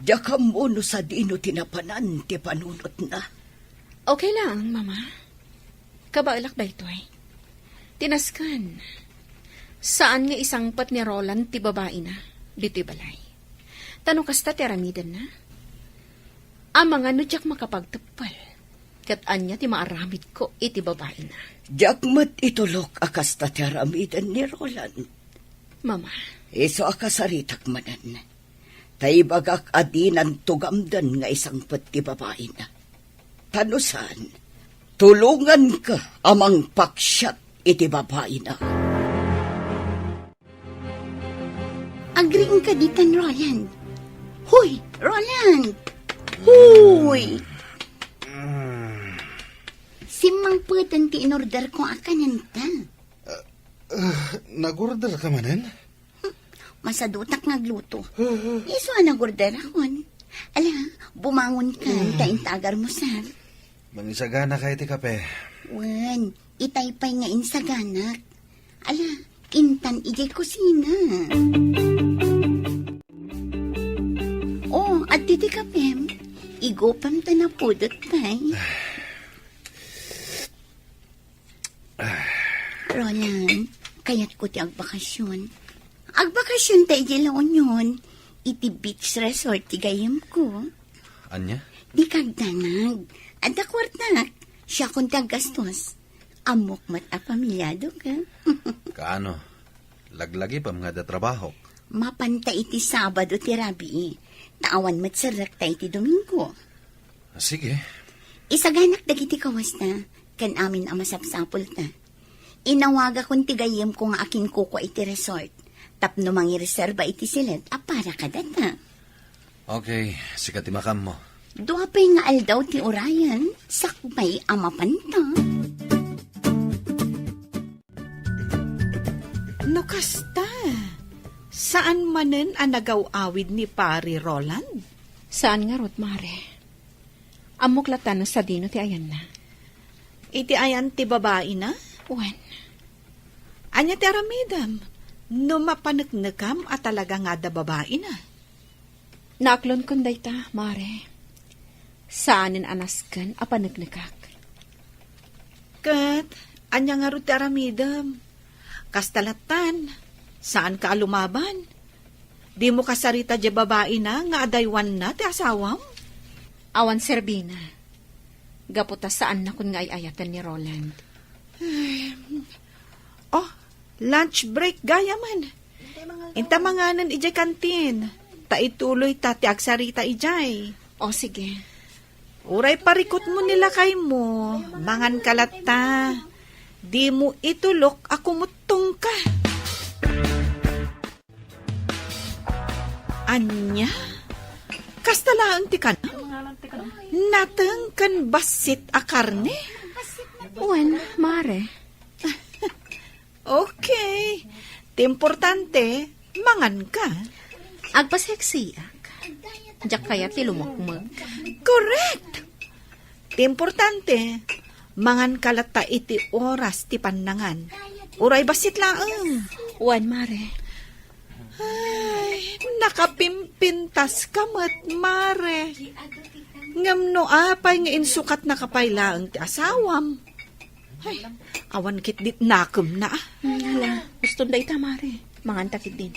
Diak ammo no sadino ti napanan ti panunotna. Okay lang, Mama. Kabaelak daytoy. Ti nasken, saan nga isangpet ni Roland ti babaina ditoy balay. Ta no kasta ti aramidenna, amangan no diak makapagteppel, ket ania ti maaramidko iti babaina. Diak met itulok a kasta ti aramiden ni Roland. Mama. Isu a kasaritak manen. Ta ibagak a dinan tugamden nga isangpet ti babaina. Ta no saan, tulonganka a mangpaksiat iti babaina. Agriingka ditan, Roland. Hoy, Roland! Hoy! Simmangpeten ti inorder ko a kanenta. Ah, nag-order ka manen? Masadutak nga agluto. Isu a nag-order akon. Ala, bumangon ka, ta intagar mo, sir. Mangisagana ka iti kape. Wen, itay pay nga insaganak. Ala, intan idiay kusina. Oh, adda ti kapem. Igupam ta napudot pay. Roland, kayatko ti agbakasyon. Agbakasyon ta idiay La Union. iti beach resort ti gayyemko. Ania? Dika agdanag. Adda kuartak. Siakon ti aggastos. Ammok met a pamiladoka. Kaano? Laglagipem nga adda trabahok. Mapanta iti Sabado ti rabii. Ta awan met serrekta iti Domingo. Sige. Isaganak dagiti kawasta, ken amin a masapsapulta. Inawagakon ti gayyemko nga akinkukua iti resort, tapno mangireserba iti silet a para kadata. Okay, sika ti makammo. Dua pay nga aldaw ti urayan, sakbay a mapanta. No kasta, saan manen a nagaw-awid ni Pari Roland? Saan ngarud, Mare. Ammok latta no sadino ti ayanna. Iti ayan ti babaina? Wen. Ania ti aramidem no mapaneknekam a talaga nga adda babaina? Naaklonkon dayta, Mare. Saanen a nasken a paneknekak. Ket ania ngarud ti aramidem? Kasta lattan, saanka a lumaban. Dimo kasarita diay babaina nga adaywanna ti asawam? Awan serbina. Gapu ta saannakon nga ay-ayaten ni Roland. Ay, oh, lunch break gayamen. Inta manganen idiay kantin. Ta ituloyta ti agsarita idiay. O, sige. Uray parikutmo ni lakaymo, manganka latta. Dimo itulok a kumuttongka. Ania? Kasta laeng ti kanam? Nateng ken bassit a karne? Wen, Mare. Okay. Ti importante, manganka. Agpaseksiak. Diak kayat ti lumukmeg. Correct! Ti importante, manganka latta iti oras ti pannangan. Uray bassit laeng. Wen, Mare. Ay, nakapimpintaska met, Mare. Ngem no apay nga insukatnaka pay laeng ti asawam? Ay, awan ketdi nakemna, a. Hmm, hala, uston dayta, Mare. Manganta ketdin.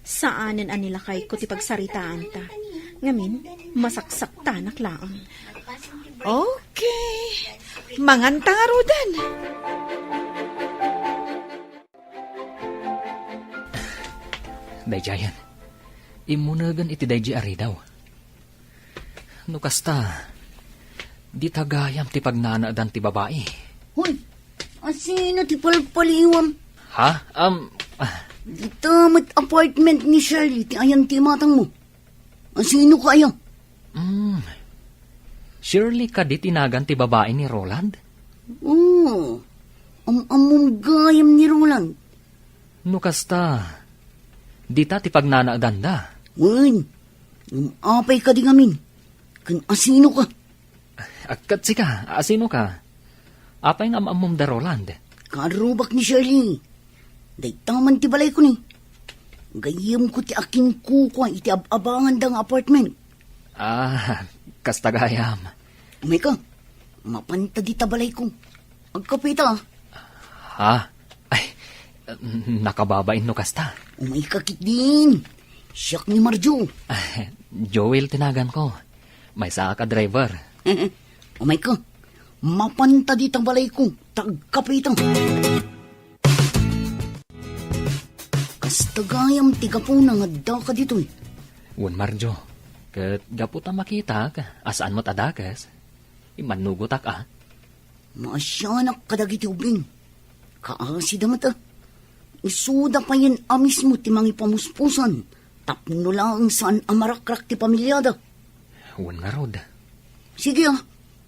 Saanen a nilakayko ti pagsaritaanta. Ngamin, masaksaktanak laeng. Okay. Manganta ngaruden. Daydiayen, immunegen iti daydi a ridaw. No kasta, dita gayam ti pagnanaedan ti babai. Hoy, asino ti palpaliwam? Ha? Um, ah. Dita met apartment ni Shirley ti ayan ti imatangmo. Asino ka aya? Hmm. Shirley kadi ti nagan ti babai ni Roland? Oo. Am-ammom gayam ni Roland. No kasta, dita ti pagnanaedanda. Wen, ngem apay kadi ngamin? Ken asino ka? Agkat sika, asino ka? Apay nga am-ammom da Roland? Karrubak ni Shirley. Dayta man ti balayko ni. Gayyemko ti akinkukua iti ab-abanganda nga apartment. Ah, kasta gayam. Umayka, mapanta dita balayko. Agkapeta. Ha? Ay, nakababain no kasta. Umayka ketdin. Siak ni Marjo. Ah, Joel ti naganko. Maysaak a driver. Umayka, mapanta dita balayko. Agkapeta. Kasta gayam ti gapuna nga addaka ditoy. Wen, Marjo. Ket gapu ta makitak a saan met a dakes, immannugotak a. Maasianak kadagiti ubbing. Kaasida met a. Isuda payen a mismo ti mangipamuspusan tapno laeng saan a marakrak ti pamiliada. Wen ngarud. Sige a,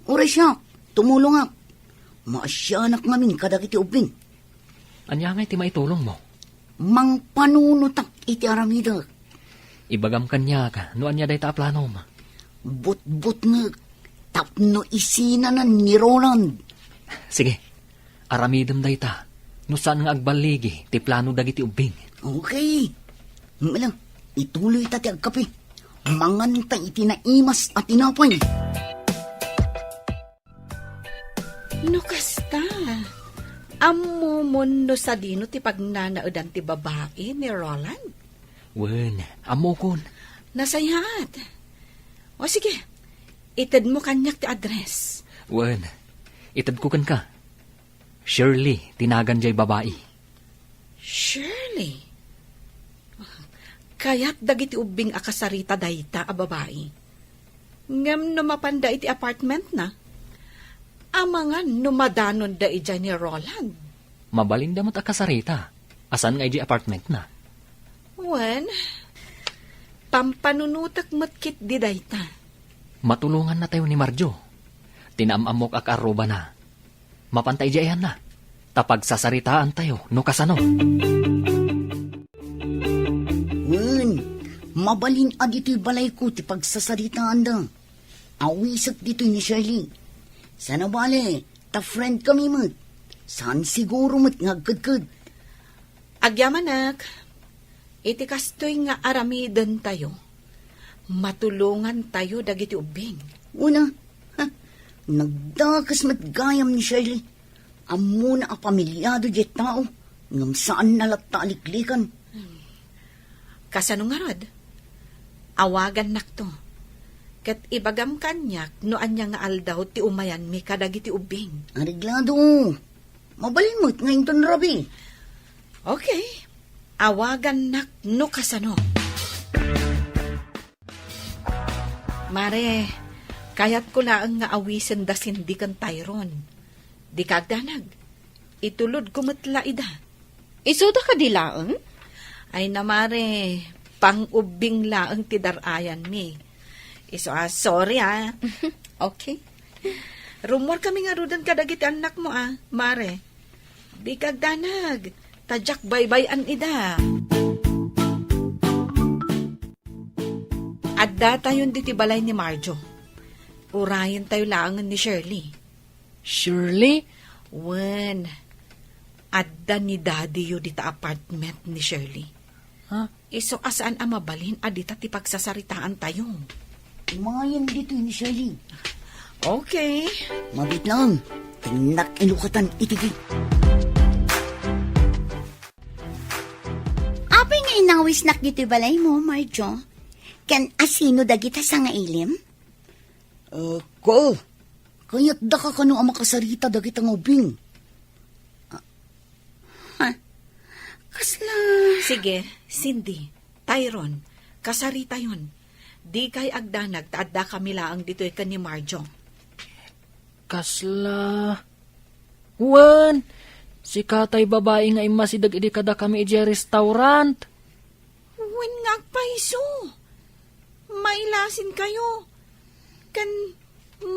uray siak, tumulongak. Maasianak ngamin kadagiti ubbing. Ania ngay ti maitulongmo? Mangpanunotak iti aramidek. Ibagam kaniak no ania dayta a planom. Butbutngek tapno isinanan ni Roland. Sige, aramidem dayta no saan nga agballigi ti plano dagiti ubbing. Okay. Mala, ituloyta ti agkape. Manganta iti naimas a tinapay. No kasta, ammomon no sadino ti pagnanaedan ti babai ni Roland? Wen, ammokon. Nasayaat. O sige, itedmo kaniak ti address. Wen, itedko kenka. Shirley ti nagan jay babai. Shirley? Kayat dagiti ubbing a kasarita dayta a babai. Ngem no mapanda iti apartmentna, amangan no madanonda idiay ni Roland. Mabalinda met a kasarita a saan nga idiay apartmentna. Wen, pampanunotek met ketdi dayta. Matulongannatayo ni Marjo. Ti naam-ammok a kaarrubana. Mapanta idiay ayanna. Ta pagsasaritaantayo no kasano. Wen, mabalin a ditoy balayko ti pagsasaritaanda. Awisek ditoy ni Shirley. Saan a bale, ta friend kami met. Saan siguro met nga agkedked. Agyamanak, iti kastoy nga aramidentayo, matulongantayo dagiti ubbing. Una, ha, nagdakes met gayam ni Shirley. Ammona a pamilyado diay tao, ngem saanna latta a liklikan. Kasano ngarud? Awagannakto. Ket ibagam kaniak no ania nga aldaw ti umayanmi kadagiti ubbing. Areglado. Mabalin met nga inton rabii. Okay. Awagannak no kasano. Mare, kayatko laeng nga awisen da Cindy ken Tyron. Dika agdanag. Itulodko met la ida. Isuda kadi laeng? Ay na, mare, pang-ubbing laeng ti dar-ayanmi. Isu a, sorry, ah. Okay. Rummuar kami ngaruden kadagiti annakmo, ah, mare. Dika agdanag, ta diak baybay-an ida. Addatayon ditoy balay ni Marjo. Urayentayo laengen ni Shirley. Shirley? Wen, adda ni Daddy-yo dita apartment ni Shirley. Ha? Isu a saan a mabalin a dita ti pagsasaritaantayo. Umayen ditoy ni Shirley. Okay. Mabiit lang. Tennak inukatan iti gate. Apay nga inawisnak ditoy balaymo, Marjo? Ken asino dagita sangailim? Ah, ko. Kayatdaka kano a makasarita dagita nga ubbing? Ah, ha? Kasla... Sige, Cindy, Tyron, kasaritayon. Dikay agdanag ta addakami laeng ditoy ken ni Marjo. Kasla... Wen, sika tay babai nga immasideg idi kadakami idiay restaurant. Wen nga agpayso. Mailasinkayo. Ken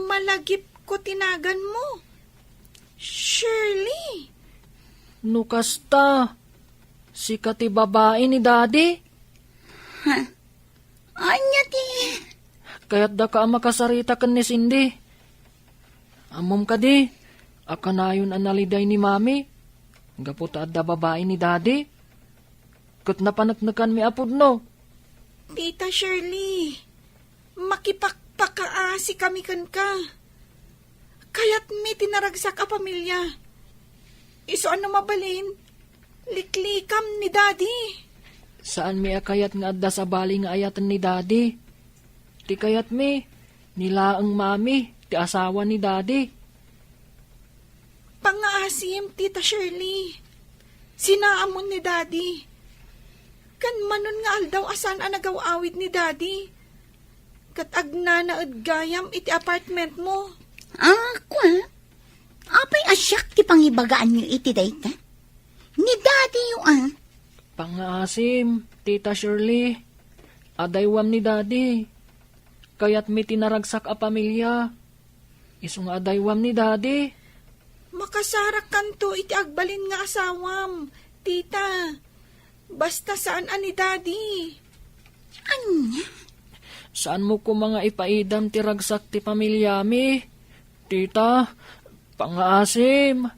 malagipko ti naganmo. Shirley. No kasta, sika ti babai ni Daddy? Ha? Ania ti? Kayatdaka a makasarita ken ni Cindy. Ammom kadi a kanayon a naliday ni Mami gapu ta adda babai ni Daddy? Ket napaneknekanmi a pudno. Tita Shirley, makipakpakaasikami kenka. Kayatmi ti naragsak a pamilya. Isu a no mabalin, liklikam ni Daddy. Saanmi a kayat nga adda sabali nga ayaten ni Daddy. Ti kayatmi, ni laeng Mami ti asawa ni Daddy. Pangngaasim, Tita Shirley. Sinaamon ni Daddy. Ken manon nga aldaw a saan a nagaw-awid ni Daddy. Ket agnanaed gayam iti apartmentmo. Ah, kua? Apay a siak ti pangibagaanyo iti dayta? Ni Daddy-yo, ah. Pangngaasim, Tita Shirley. Adaywam ni Daddy. Kayatmi ti naragsak a pamilya. Isu nga adaywam ni Daddy. Makasarakkanto iti agbalin nga asawam, Tita. Basta saan a ni Daddy. Ania? Saanmo koma nga ipaidam ti ragsak ti pamilyami, Tita. Pangngaasim.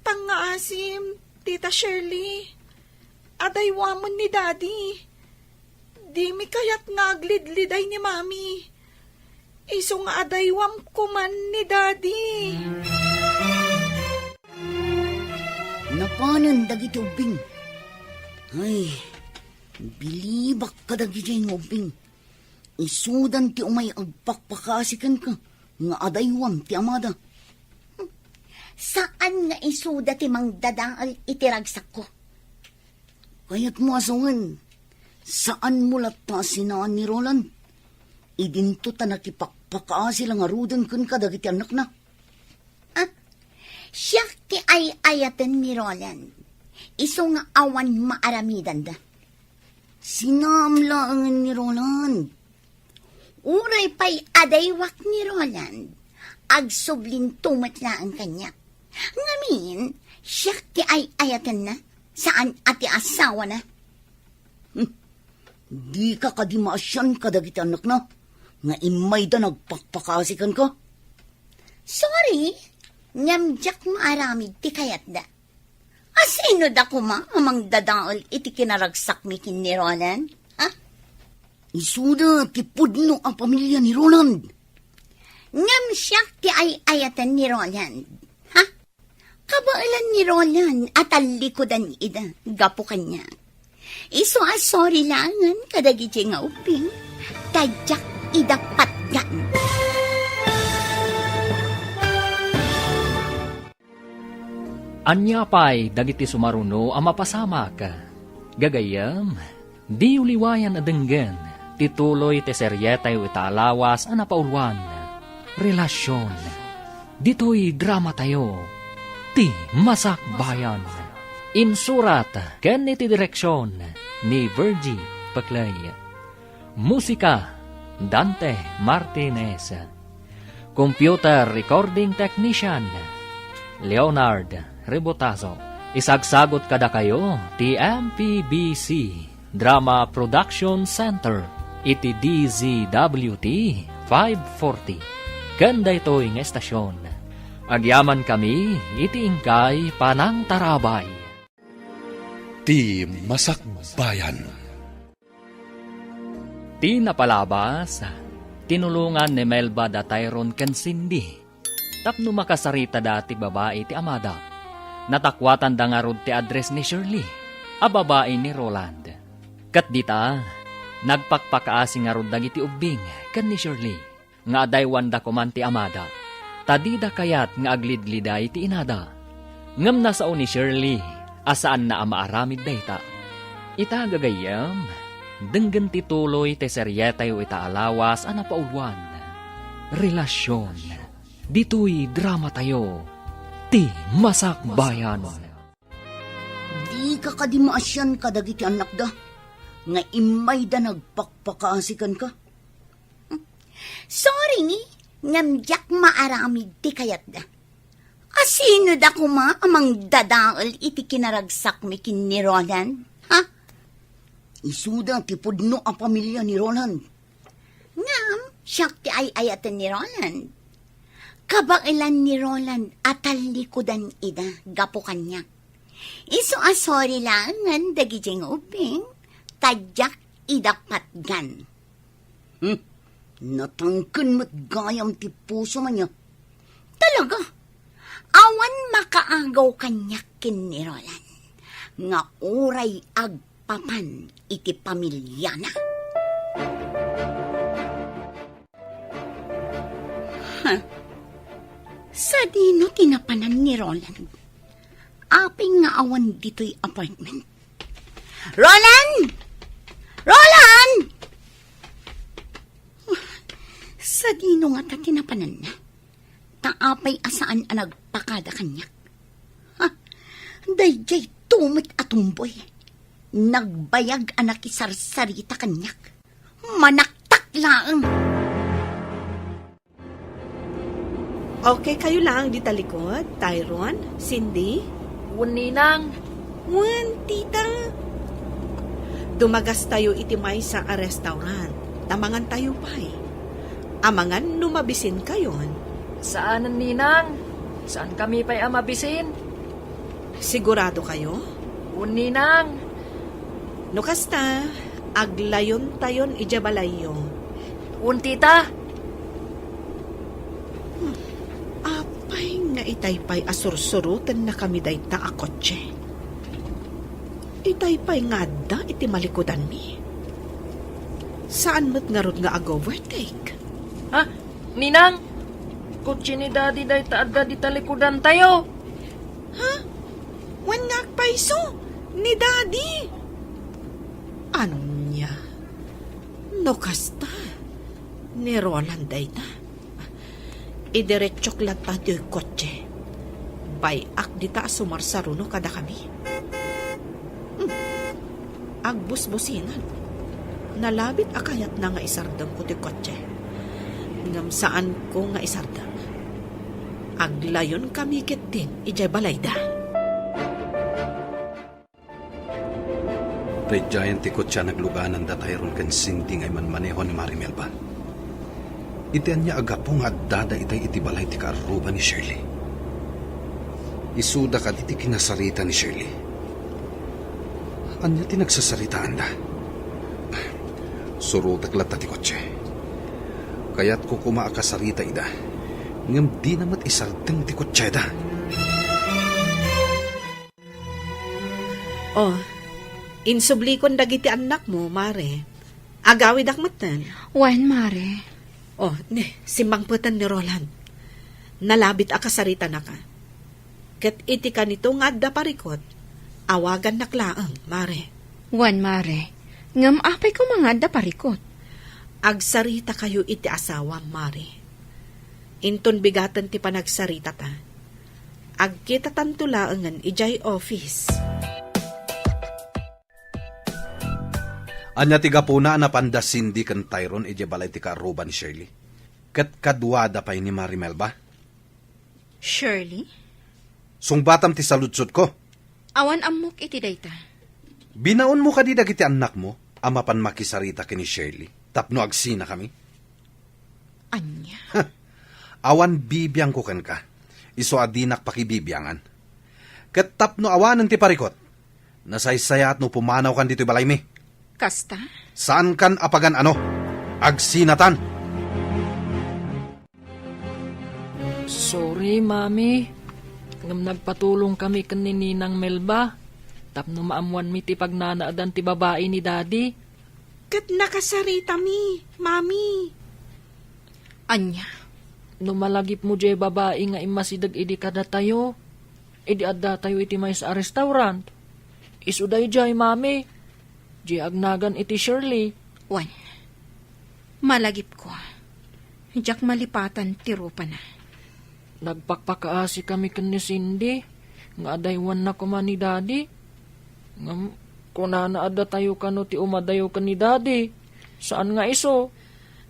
Pangngaasim, Tita Shirley. Adaywamon ni Daddy. Dimi kayat nga aglidliday ni Mami. Isu nga adaywam koman ni Daddy. Napanen dagiti ubbing. Ay, bilibak kadagiti nga ubbing. Isudan ti umay agpakpakasi kenka nga adaywam ti amada. Saan nga isuda ti mangdadael iti ragsakko. Kayatmo a sungen, saanmo latta a sinaan ni Roland? Idinto ta nakipakpakaasi la ngaruden kenka dagiti annakna. Ah, siak ti ay-ayaten ni Roland. Isu nga awan maaramidanda. Sinaam laengen ni Roland. Uray pay adaywak ni Roland, agsublinto met laeng kaniak. Ngamin, siak ti ay-ayatenna, saan a ti asawana. Hmm. Dika kadi maasian kadagiti annakna nga immayda nagpakpakasi kenka? Sorry, ngem diak maaramid ti kayatda. A sino da koma a mangdadael iti kinaragsakmi ken ni Roland? Ha? Isuda ti pudno a pamilia ni Roland. Ngem siak ti ay-ayaten ni Roland. Ha? Kabaelan ni Roland a tallikudan ida gapu kaniak. Isu a sorry laengen kadagiti nga ubbing, ta diak ida patgan. Ania pay dagiti sumaruno a mapasamak? Gagayyem, diyo liwayan a denggen ti tuloy ti serietayo ita a lawas a napauluan, Relasion. Ditoy dramatayo, Ti Masakbayan. Insurat ken iti direksion ni Virgie Peclay. Musika, Dante Martinez. Computer Recording Technician, Leonard Rebotazo. Isagsagut kadakayo ti M P B C Drama Production Center iti D Z W T five forty. Ken daytoy nga estasion, agyamankami iti inkay panangtarabay. Ti Masakbayan. Ti napalabas, tinulongan ni Melba da Tyron ken Cindy tapno makasaritada ti babai ti amada. Natakuatanda ngarud ti address ni Shirley a babai ni Roland. Ket dita, nagpakpakaasi ngarud dagiti ubbing ken ni Shirley nga adaywanda koman ti amada, ta dida kayat nga aglidliday ti inada. Ngem nasao ni Shirley a saanna a maaramid dayta. Ita, gagayyem, denggen ti tuloy ti serietayo ita a lawas a napauluan, Relasion. Ditoy dramatayo, Ti Masakbayan. Dika kadi maasian kadagiti annakda nga immayda nagpakpakaasi kenka? Sorry, ngem diak maaramid ti kayatda. A sino da koma a mangdadael iti kinaragsakmi ken ni Roland? Ha? Isuda ti pudno a pamilia ni Roland. Ngem, siak ti ay-ayaten ni Roland. Kabaelan ni Roland a tallikudan ida gapu kaniak. Isu a sorry laengen dagiti nga ubbing, ta diak ida patgan. Hmm, natangken met gayam ti pusom ania. Talaga, awan makaagaw kaniak ken ni Roland nga uray agpapan iti pamiliana. Ha? Sadino ti napanan ni Roland? Apay nga awan ditoy apartment? Roland! Roland! Sadino ngata ti napananna? Ta apay a saan a nagpakada kaniak? Ha? Daydiay tumet a tumboy. Nagbayag a nakisarsarita kaniak. Manaktak laeng. Okay kayo lang di talikod, Tyron, Cindy? Wen, Ninang. Wen, tita. Dumagastayo iti maysa a restaurant. Ta mangantayo pay. Amangan no mabisin kayon. Saanen, Ninang. Saan kami pay a mabisin? Sigurado kayo? Wen, Ninang. No kasta, aglayon tayon idiay balayyo. Wen, tita. Hmm. Apay nga itay pay a sursurotenna kami dayta a kotse. Itay pay nga adda iti malikudanmi. Saan met ngarud nga ag-overtake? Ha? Ninang, kotse ni Daddy dayta adda di talikudantayo. Ha? Wen nga agpayso ni Daddy? Ania? No kasta, ni Roland dayta. Idiretsok latta ti kotse. Bay-ak dita a sumarsaruno kadakami. Hmm. Agbusbusinan. Nalabit a kayatna nga isardengko ti kotse. Ngem saanko nga isardeng. Aglayonkami ketdin idiay balayda. Daydiayen ti kotse a nagluganan da Tyrone ken Cindy nga immanmaneho ni Mari Melba. Iti ania a gapu nga addada itay iti balay ti kaarruba ni Shirley? Isuda kadi ti kinasarita ni Shirley? Ania ti nagsasaritaanda? Surotek latta ti kotse. Kayatko koma a kasarita ida, ngem dina met isardeng ti kotseda. Oh, insublikon dagiti annakmo, Mare. Agawidak metten. Wen, Mare. Oh, ne, simmangpeten ni Roland. Nalabit a kasaritanaka. Ket iti kanito nga adda parikot, awagannak laeng, Mare. Wen, Mare. Ngem apay koma nga adda parikot? Agsaritakayo iti asawam, Mare. Inton bigaten ti panagsaritata, agkitatanto laengen idiay office. Ania ti gapuna a napanda Cindy ken Tyrone idiay balay ti kaarruba ni Shirley? Ket kaduada pay ni Mari Melba? Shirley? Sungbatam ti saludsodko. Awan ammok iti dayta. Binaonmo kadi dagiti annakmo a mapan makisarita ken ni Shirley tapno agsinakami? Ania? Awan bibiangko kenka. Isu a dinak pakibibiangan. Ket tapno awanen ti parikot, nasaysayaat no pumanawkan ditoy balaymi. Kasta? Saankan a pagan-ano. Agsinatan! Sorry, Mami. Ngem nagpatulongkami ken ni Ninang Melba tapno maammoanmi ti pagnanaadan ti babai ni Daddy. Ket nakasaritami, Mami. Ania? No malagipmo diay babai nga immasideg idi kadatayo, idi addatayo iti maysa a restaurant, isu daydiay, Mami. Diay agnagan iti Shirley. Wen, malagipko. Diak malipatan ti rupana. Nagpakpakaasikami ken ni Cindy nga adaywanna koma ni Daddy. Ngem kunana a datayo kano ti umadayo ken ni Daddy. Saan nga isu.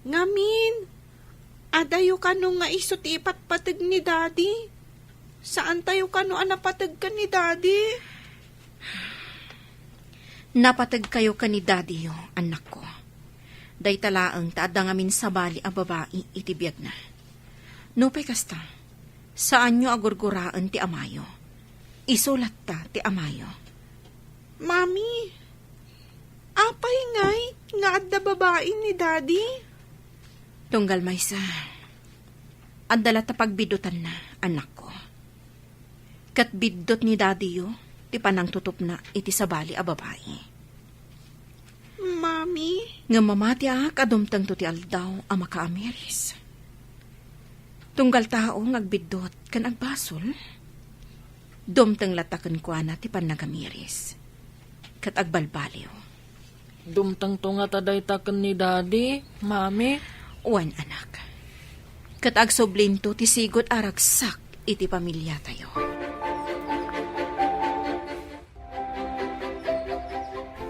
Ngamin, adayo kano nga isu ti ipatpateg ni Daddy. Saantayo kano a napateg ken ni Daddy. Napategkayo ken ni Daddyyo, annakko. Dayta laeng ta adda ngamin sabali a babai iti biagna. Nupay kasta, saanyo a gurguraen ti amayo. Isu latta ti amayo. Mami, apay ngay nga adda babai ni Daddy? Tunggal maysa, adda latta pagbiddutanna, annakko. Ket biddut ni Daddyyo ti panangtutupna iti sabali a babai. Mami? Ngem mamatiak a dumtengto ti aldaw a makaamiris. Tunggal tao nga agbiddut ken agbasol, dumteng latta kenkuana ti pannagamiris ket agbalbaliw. Dumtengto ngata dayta ken ni Daddy, Mami? Wen, anak. Ket agsublinto ti sigud a ragsak iti pamiliatayo.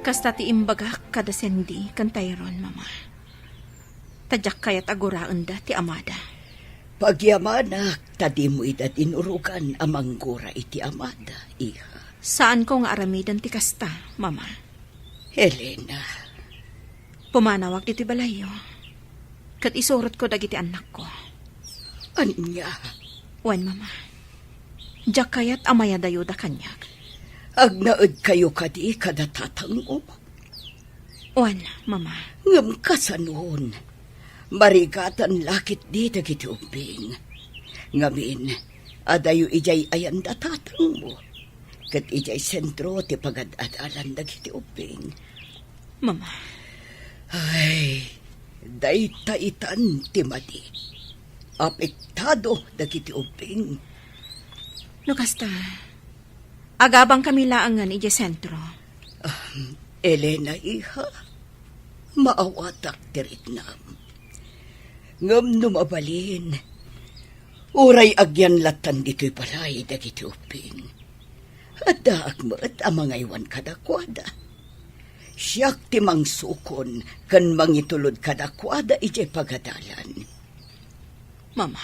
Kasta ti imbagak kada Cindy ken Tyrone, Mama. Ta diak kayat a guraenda ti amada. Pagyamanak ta dimo ida dinurogan a manggura iti amada, iha. Saanko nga aramiden ti kasta, Mama. Helena. Pumanawak ditoy balayyo. Ket isurotko dagiti annakko. Ania? Wen, Mama. Diak kayat a mayadayoda kaniak. Agnaedkayo kadi kada tatangmo? Wen, Mama. Ngem kasanon? Marigatan la ketdi dagiti ubbing. Ngamin, adayo idiay ayan da tatangmo. Ket idiay sentro ti pagad-adalan dagiti ubbing. Mama. Ay, dayta itan ti madi. Apektado dagiti ubbing. No kasta, agabang kami laengen idiay sentro. Ah, Elena, iha, maawatak ti riknam. Ngem no mabalin, uray agyan lattan ditoy balay dagiti ubbing, addaak met a mangaywan kadakuada. Siak ti mangsukon ken mangitulod kadakuada idiay pagadalan. Mama.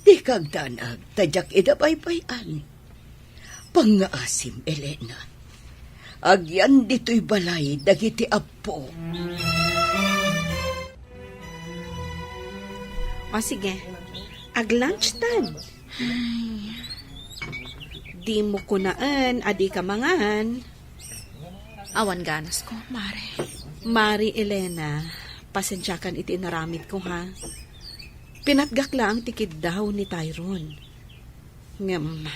Dika agdanag ta diak ida baybay-an. Pangngaasim, Elena. Agyan ditoy balay dagiti appo. O sige, ag-lunch time. Ay. Dimo kunaen a dika mangan. Awan ganasko, Mare. Mare Elena, pasensiakan iti inaramidko, ha. Pinatgak laeng ti kiddaw ni Tyrone. Ngem,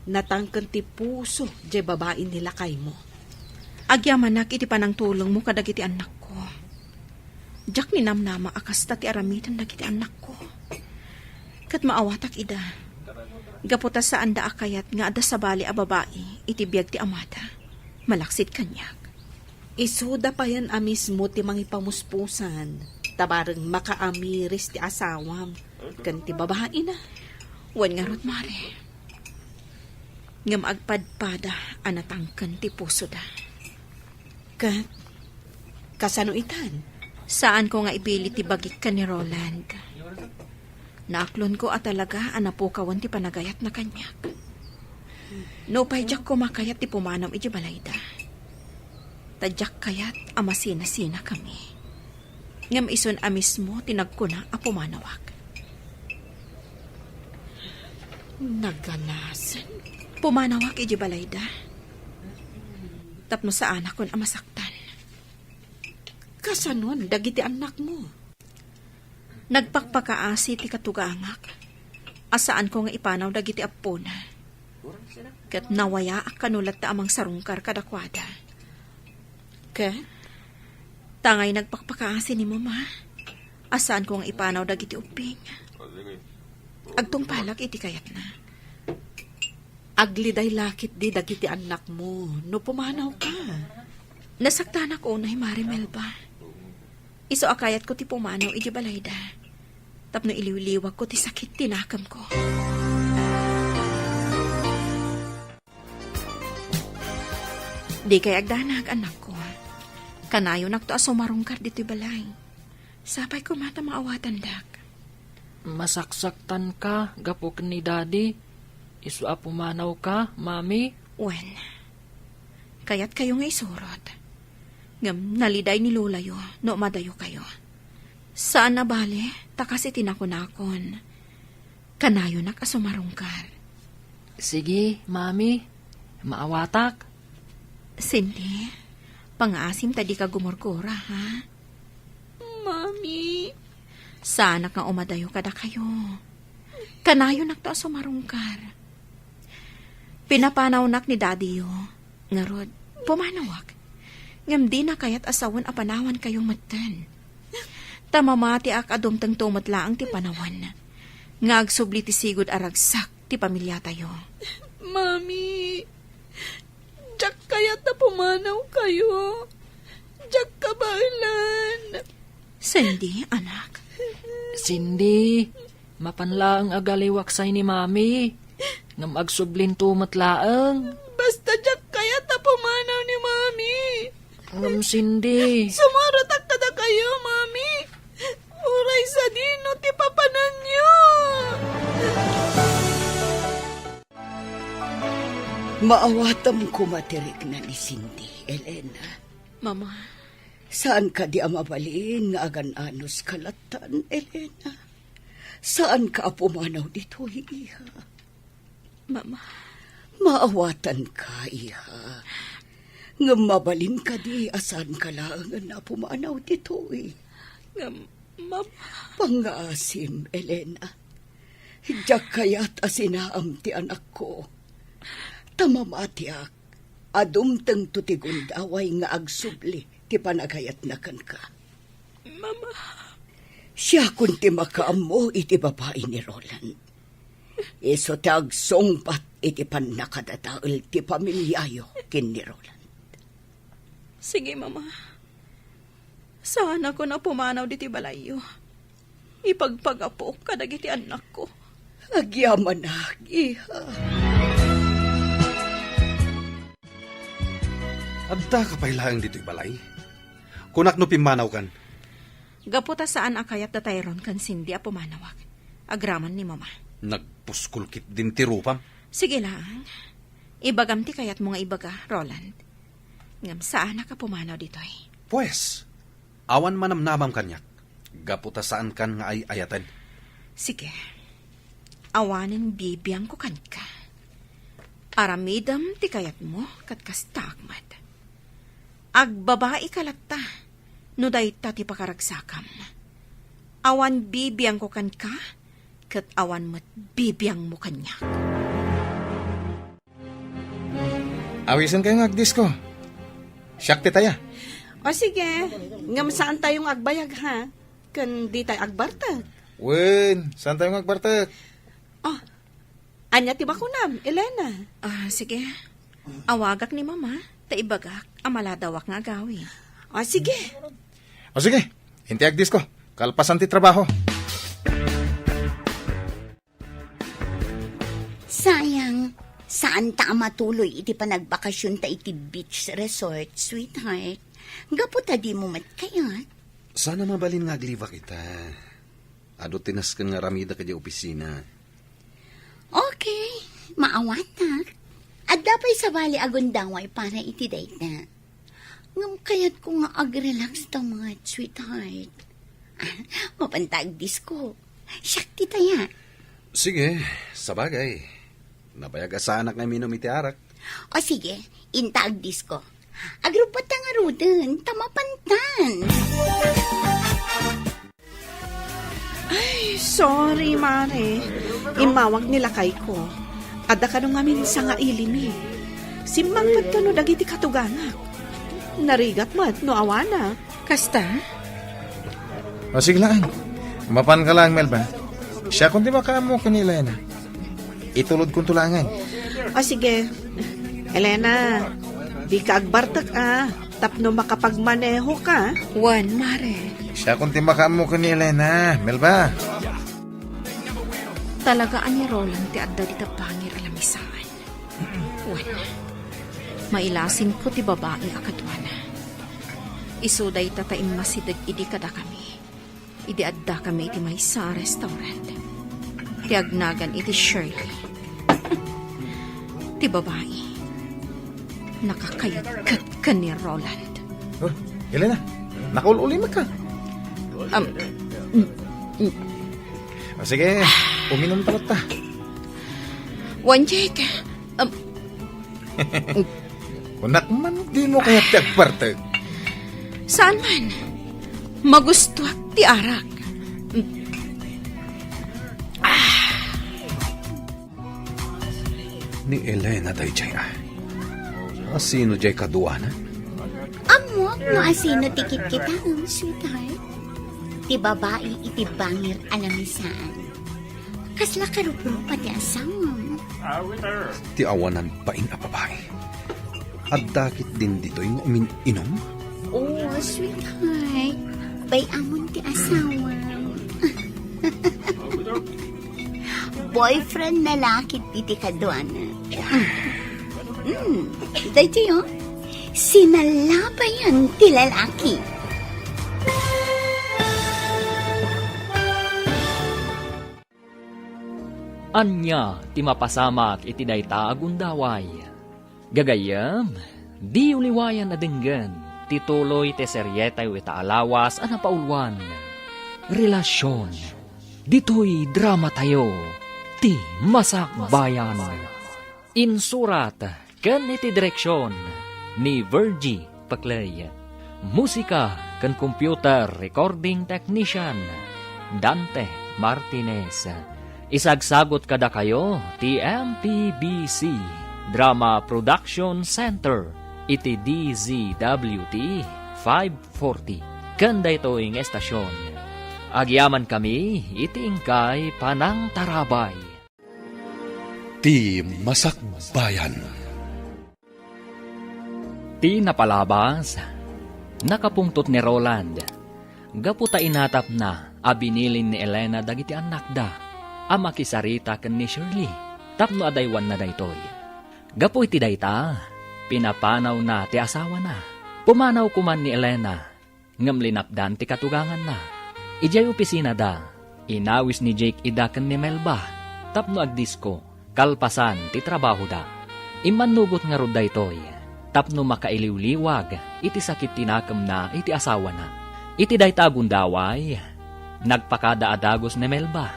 natangken ti puso diay babai ni lakaymo. Agyamanak iti panangtulongmo kadagiti annakko. Diak ninamnama a kasta ti aramiden dagiti annakko. Ket maawatak ida. Gapu ta saanda a kayat nga adda sabali a babai iti biag ti amada, malaksid kaniak. Isuda payen a mismo ti mangipamuspusan, ta bareng makaamiris ti asawam ken ti babaina. Wen ngarud, Mare. Ngem agpadpada a natangken ti pusoda. Ket, kasano itan? Saanko nga ipili ti bagik ken ni Roland. Naaklonko a talaga a napukawen ti panagayatna kaniak. Nupay diak koma kayat ti pumanaw idiay balayda. Ta diak kayat a masinasinakami. Ngem isun a mismo ti nagkuna a pumanawak. Naganasen. Pumanawak idiay balayda. Tapno saanakon a masaktan. Kasanon dagiti annakmo? Nagpakpakaasi ti katugangak a saanko nga ipanaw dagiti appona. Ket nawayaak kano latta a mangsarungkar kadakuada. Ket, tangay nagpakpakaasi ni Mama a saanko nga ipanaw dagiti ubbing. Agtungpalak iti kayatna. Agliday la ketdi dagiti annakmo no pumanawka. Nasaktanak unay, Mare Melba. Isu a kayatko ti pumanaw idiay balayda tapno iliwliwagko ti sakit ti nakemko. Dikay agdanag, annakko. Kanayonakto a sumarungkar ditoy balay. Sapay koma ta maawatandak. Masaksaktanka gapu ken ni Daddy. Isu a pumanawka, Mami? Wen, kayatkayo nga isurot. Ngem naliday ni lolayo no umadayokayo. Saan a bale, ta kas iti nakunakon, kanayonak a sumarungkar. Sige, Mami. Maawatak. Cindy, pangaasim ta dika gumurgura, ha? Mami. Saanak nga umadayo kadakayo. Kanayonakto a sumarungkar. Pinapanawnak ni Daddy-yo. Ngarud, pumanawak. Ngem dina kayat a sawen a panawankayo metten. Ta mamatiak a dumtengto met laeng ti panawen nga agsubli ti sigud a ragsak ti pamiliatayo. Mami, diak kayat a pumanawkayo. Diak kabaelan. Cindy, anak. Cindy, mapan laeng agaliwak say ni Mami. Ngem agsublinto met laeng. Basta diak kayat a pumanaw ni Mami. Ngem, Cindy. Sumurotak kadakayo, Mami. Uray sadino ti papananyo. Maawatam koma ti rikna ni Cindy, Elena. Mama. Saan kadi a mabalin nga agan-anos ka lattan, Elena? Saan ka a pumanaw ditoy, iha? Mama. Maawatanka, iha. Ngem mabalin kadi a saan ka laengen a pumanaw ditoy? Ngem, Mama. Pangngaasim, Elena. Diak kayat a sinaam ti anakko. Ta mamatiak a dumtengto ti gundaway nga agsubli ti panagayatna kenka. Mama. Siakon ti makaammo iti babai ni Roland. Isu ti agsungbat iti pannakadadael ti familiayo ken ni Roland. Sige, Mama. Saanakon a pumanaw ditoy balayyo. Ipagpagapok kadagiti annakko. Agyamanak, iha. Addaka pay laeng ditoy balay? Kunak no pimmanawkan. Gapu ta saan a kayat da Tyrone ken Cindy a pumanawak. Agraman ni Mama. Nagpuskol ketdin ti rupam. Sige laeng. Ibagam ti kayatmo nga ibaga, Roland. Ngem saanak a pumanaw ditoy. Pues, awan manamnamam kaniak. Gapu ta saankan nga ay-ayaten. Sige. Awanen bibiangko kenka. Aramidem ti kayatmo ket kastaak met. Agbabaika latta no dayta ti pakaragsakam. Awan bibiangko kenka, ket awan met bibiangmo kaniak. Awisenkayo nga agdisko. Siak ti taya. O sige, ngem saantayo nga agbayag, ha? Ken ditay agbartek. Wen, saantayo nga agbartek. O, ania ti bakunam, Elena? Ah, sige. Awagak ni Mama, ta ibagak a maladawak nga agawid. O, sige. O, sige. Inti agdisko. Kalpasan ti trabaho. Sayang, saanta a matuloy iti panagbakasionta iti beach resort, sweetheart. Gapu ta dimo met kayat. Saan a mabalin nga aglibak ita. Adu ti nasken nga aramidek idiay opisina. Okay, maawatak. Adda pay sabali a gundaway para iti dayta. Ngem kayatko nga agrelax ta met, sweetheart. Ah, mapanta agdisko. Siak ti taya. Sige, sabagay. Nabayag a saanak nga uminum iti arak. O sige, inta agdisko. Agrubbatta ngaruden, ta mapantan. Ay, sorry, Mare. Immawag ni lakayko. Adda kano ngamin sanga ilimi. Simmangpet kano dagiti katuganak. Narigat met no awanak. Kasta? O, sige lang. Mapanka lang, Melba. Siakon ti makaammo ken ni Elena. Itulodkonto laengen. O, sige. Elena, dika agbartek, a, tapno makapagmanehoka. Wen, Mare. Siakon ti makaammo ken ni Elena, Melba. Talaga a ni Roland ti adda dita bangir a lamisaan. Wen, mailasinko ti babai a kaduana. Isu dayta ta immasideg idi kadakami. Idi addakami iti maysa a restaurant, ti agnagan iti Shirley. Ti babai, nakakayudked ken ni Roland. Oh, Elena, nakaul-ulimekka. Um, mm, mm. Ah, sige, uminom ta latta. Wen, Jake, um, Kunak man, dimo kayat ti agbartek? Saan man. Magustuak ti arak. Ni Elena daydiay, a. Asino diay kaduana? Ammok no asino ti kitkitaem, sweetheart. Ti babai iti bangir a lamisaan. Kasla karuprupa ti asawam. Ti awanan bain a babai. Adda ketdin ditoy nga umin-inum? Oh, sweetheart. Bay-amon ti asawam. Boyfriend na la ketdi ti kaduana. Hmm, daytoy, oh. Sinalabayan ti lalaki. Ania ti mapasamak iti dayta a gundaway? Gagayyem, diyo liwayan a denggen ti tuloy ti serietayo ita a lawas a napauluan, Relasyon. Ditoy dramatayo, ti Masakbayan. Insurat ken iti direksion ni Virgie Paclay. Musika ken computer recording technician, Dante Martinez. Isagsagot kadakayo ti M P B C Drama Production Center iti D Z W T five forty, ken daytoy nga estasion. Agyamankami iti inkay panangtarabay. Ti Masakbayan. Ti napalabas, nakapungtot ni Roland gapu ta inatapna a binilin ni Elena dagiti annakda a makisarita ken ni Shirley tapno adaywanna daytoy. Gapu iti dayta, pinapanawna ti asawana. Pumanaw koman ni Elena ngem linapdan ti katuganganna. Idiay opisinada, inawis ni Jake ida ken ni Melba tapno agdisko kalpasan ti trabahoda. Immannugot ngarud daytoy tapno makailiwliwag iti sakit ti nakemna iti asawana. Iti dayta a gundaway, nagpakada a dagus ni Melba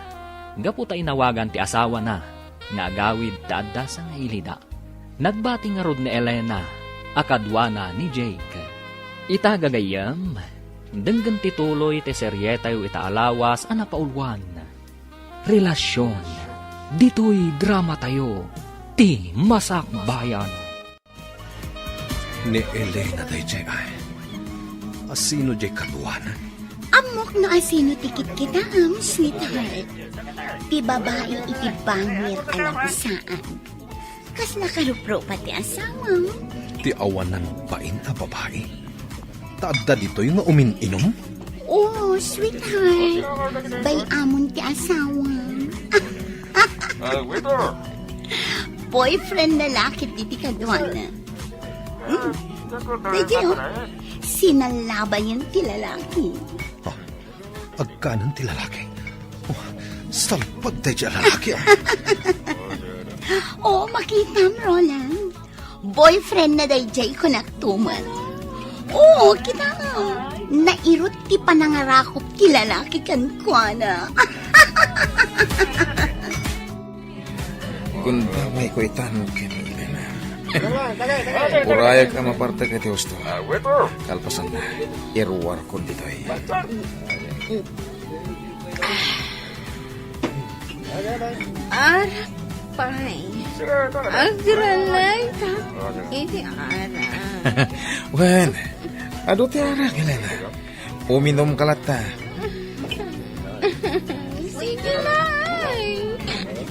gapu ta inawagan ti asawana nga agawid ta adda sangailida. Nagbati ngarud ni Elena a kaduana ni Jake. Ita gagayyem, denggen ti tuloy ti serietayo ita a lawas a napauluan, Relasion. Ditoy dramatayo, Ti Masakbayan. Ni Elena daydiay ay. Asino diay kaduana? Ammok no asino ti kitkitaem, sweetheart. Ti babai iti bangir a lagsaan. Kasla karuprupa ti asawam? Ti awanan bain a babai. Ta adda ditoy nga umin-inum? Oh, sweetheart. Bay-amon ti asawam. Ah, waiter! Boyfriend na lakit iti kaduana. Hmm. Daydiay, oh. Sinalabayan ti lalaki. Ah, agkanan ti lalaki. Oh, salpag daydiay a lalaki, ah. Oh, makitam, Roland. Boyfriend na daydiay kunak tumet. Oo, kita. Nairut ti panangarakop ti lalaki kenkuana. Gundawayko itan ken Elena. Urayek a mapartek iti husto. Kalpasanna, iruarkon ditoy. Arak pay. Agralayta iti arak. Wen, adu ti arak, Elena. Uminumka latta. Sige, Nay.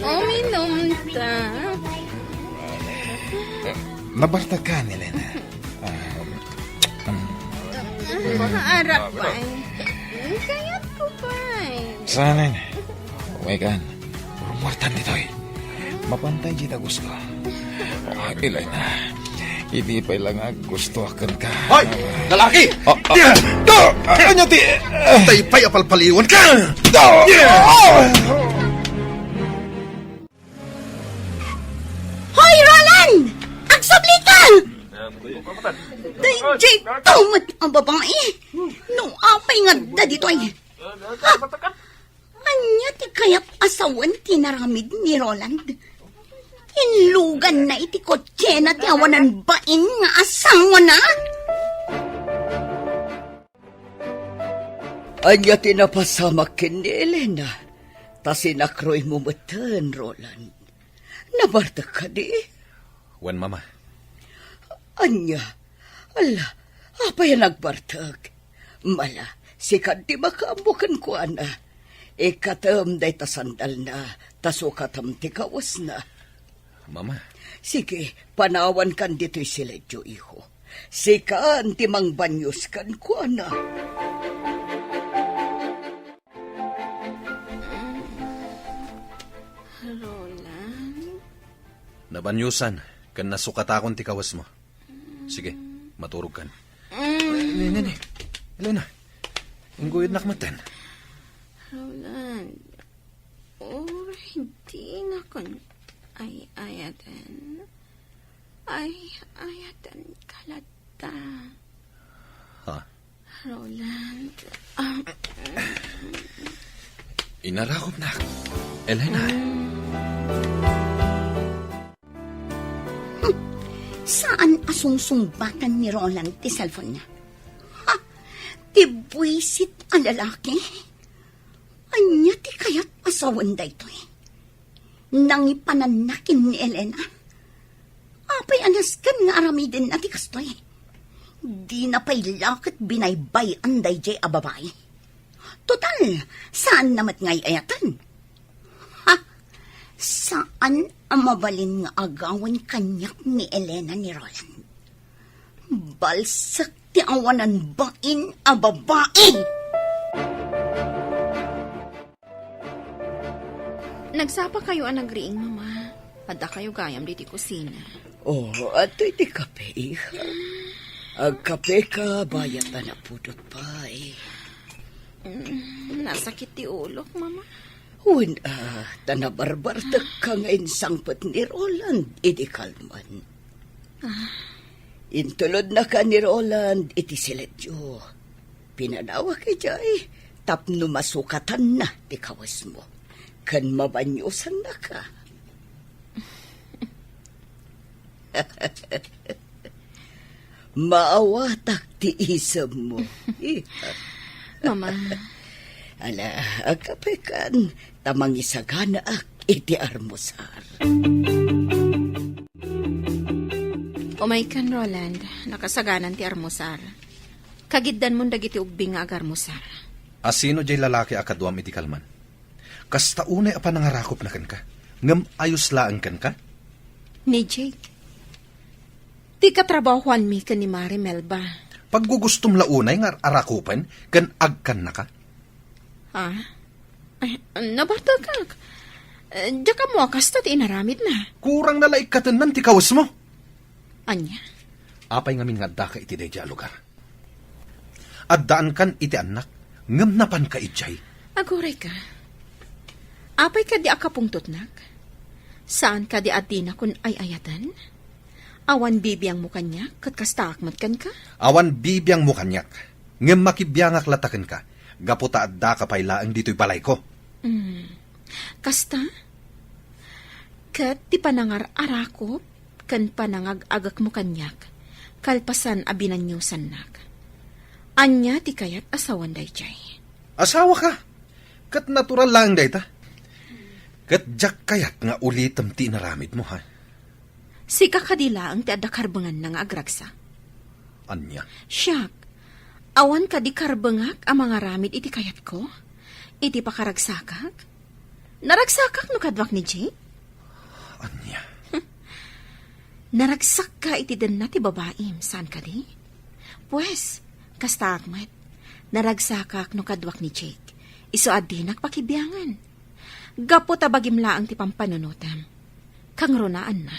Uminumta. Mabartekkan, Elena. Ah, mm. Arak pay. Kayatko pay. Saan? Umaykan. Rumuartan ditoy. Mapantay diay dagusko. Ah, Elena, idi pay la nga aggustoak kenka. Hoy! Lalaki! Ah, ah. Ah, ania ti, ah. Tay pay a palpaliwanka! Ah. Hoy, Roland! Agsublika! Daydiay tumet a babai. No apay nga adda ditoy? Ha? Ania ti kayat a sawen ti inaramid ni Roland? Inluganna iti kotsena ti awanan bain nga asawana? Ania ti napasamak ken ni Elena? Ta sinakroymo metten, Roland. Nabartek kadi? Wen, Mama. Ania? Ala, apay a nagbartek? Mala, sika ti makaammo kenkuana. Ikkatem dayta sandalna, ta sukatem ti kawesna. Mama. Sige, panawankan ditoy siledyo, iho. Sikan ti mangbanyos kenkuana. Roland? Nabanyosan ken nasukatakon ti kawesmo. Sige, maturogkan. Mm. Nene, Elena. Ingguyodnak metten. Roland, uray dinakon ay-ayaten. Ay-ayatenka latta. Ha? Roland, ah. Inarakopnak, Elena. Hmm. Saan a sungsungbatan ni Roland ti cellphone-na? Ha? Ti buisit a lalaki? Ania ti kayat a sawen daytoy? Nangipananna ken ni Elena? Apay a nasken nga aramidenna ti kastoy? Dina pay la ket binaybay-an daydiay a babai. Total, saanna met nga ay-ayaten. Ha? Saan a mabalin nga agawen kaniak ni Elena ni Roland. Balsek ti awanan bain a babai! Nagsapakayo a nagriing, Mama. Addakayo gayam ditoy kusina. Oh, adtoy ti kape, iha. Agkapeka, bayat a napudot pay. Mm, nasakit ti ulok, Mama. Wen, ah, ta nabarbartekka nga insangpet ni Roland idi kalman. Ah. Intulodnaka ni Roland iti siletyo. Pinanawak idiay tapno masukatanna ti kawesmo ken mabaniosannaka. Maawatak ti isemmo. Mama. Ala, agkapekan, ta mangisaganaak iti armusar. Umaykan, Roland, nakasaganan ti armusar. Kagiddanmon dagiti ubbing nga agarmusar. Asino diay lalaki a kaduam iti kalman? Kasta unay a panangarakupna kenka, ngem ayos laeng kenka? Ni Jake. Ti katrabahoanmi ken ni Mare Melba. Paggugustom la unay nga arakupen ken agkannaka? Ha? Ay, nabartekak. Eh, diak ammo a kasta ti inaramidna. Kurang na la ikkatennan ti kawesmo. Ania? Apay ngamin nga addaka iti daydiay a lugar? Addaankan iti annak, ngem napanka idiay. Agurayka. Apay kadi a kapungtotnak? Saan kadi a dinakon ay-ayaten? Awan bibiangmo kaniak, ket kastaak met kenka? Awan bibiangmo kaniak, ngem makibiangak latta kenka, gapu ta addaka pay laeng ditoy balayko. Mm. Kasta? Ket ti panangar-arakop ken panangag-agekmo kaniak, kalpasan a binaniosannak. Ania ti kayat a sawan daydiay? Asawaka, ket natural laeng dayta. Ket diak kayat nga ulitem ti inaramidmo, ha? Sika kadi laeng ti adda karbenganna nga agragsak? Ania? Siak, awan kadi karbengak a mangaramid iti kayatko? Iti pakaragsakak? Naragsakak no kaduak ni Jake? Ania? Naragsakka iti denna ti babaim, saan kadi? Pues, kastaak met. Naragsakak no kaduak ni Jake. Isu a dinak pakibiangan. Gapu ta bagim laeng ti pampanunotem. Kangrunaanna,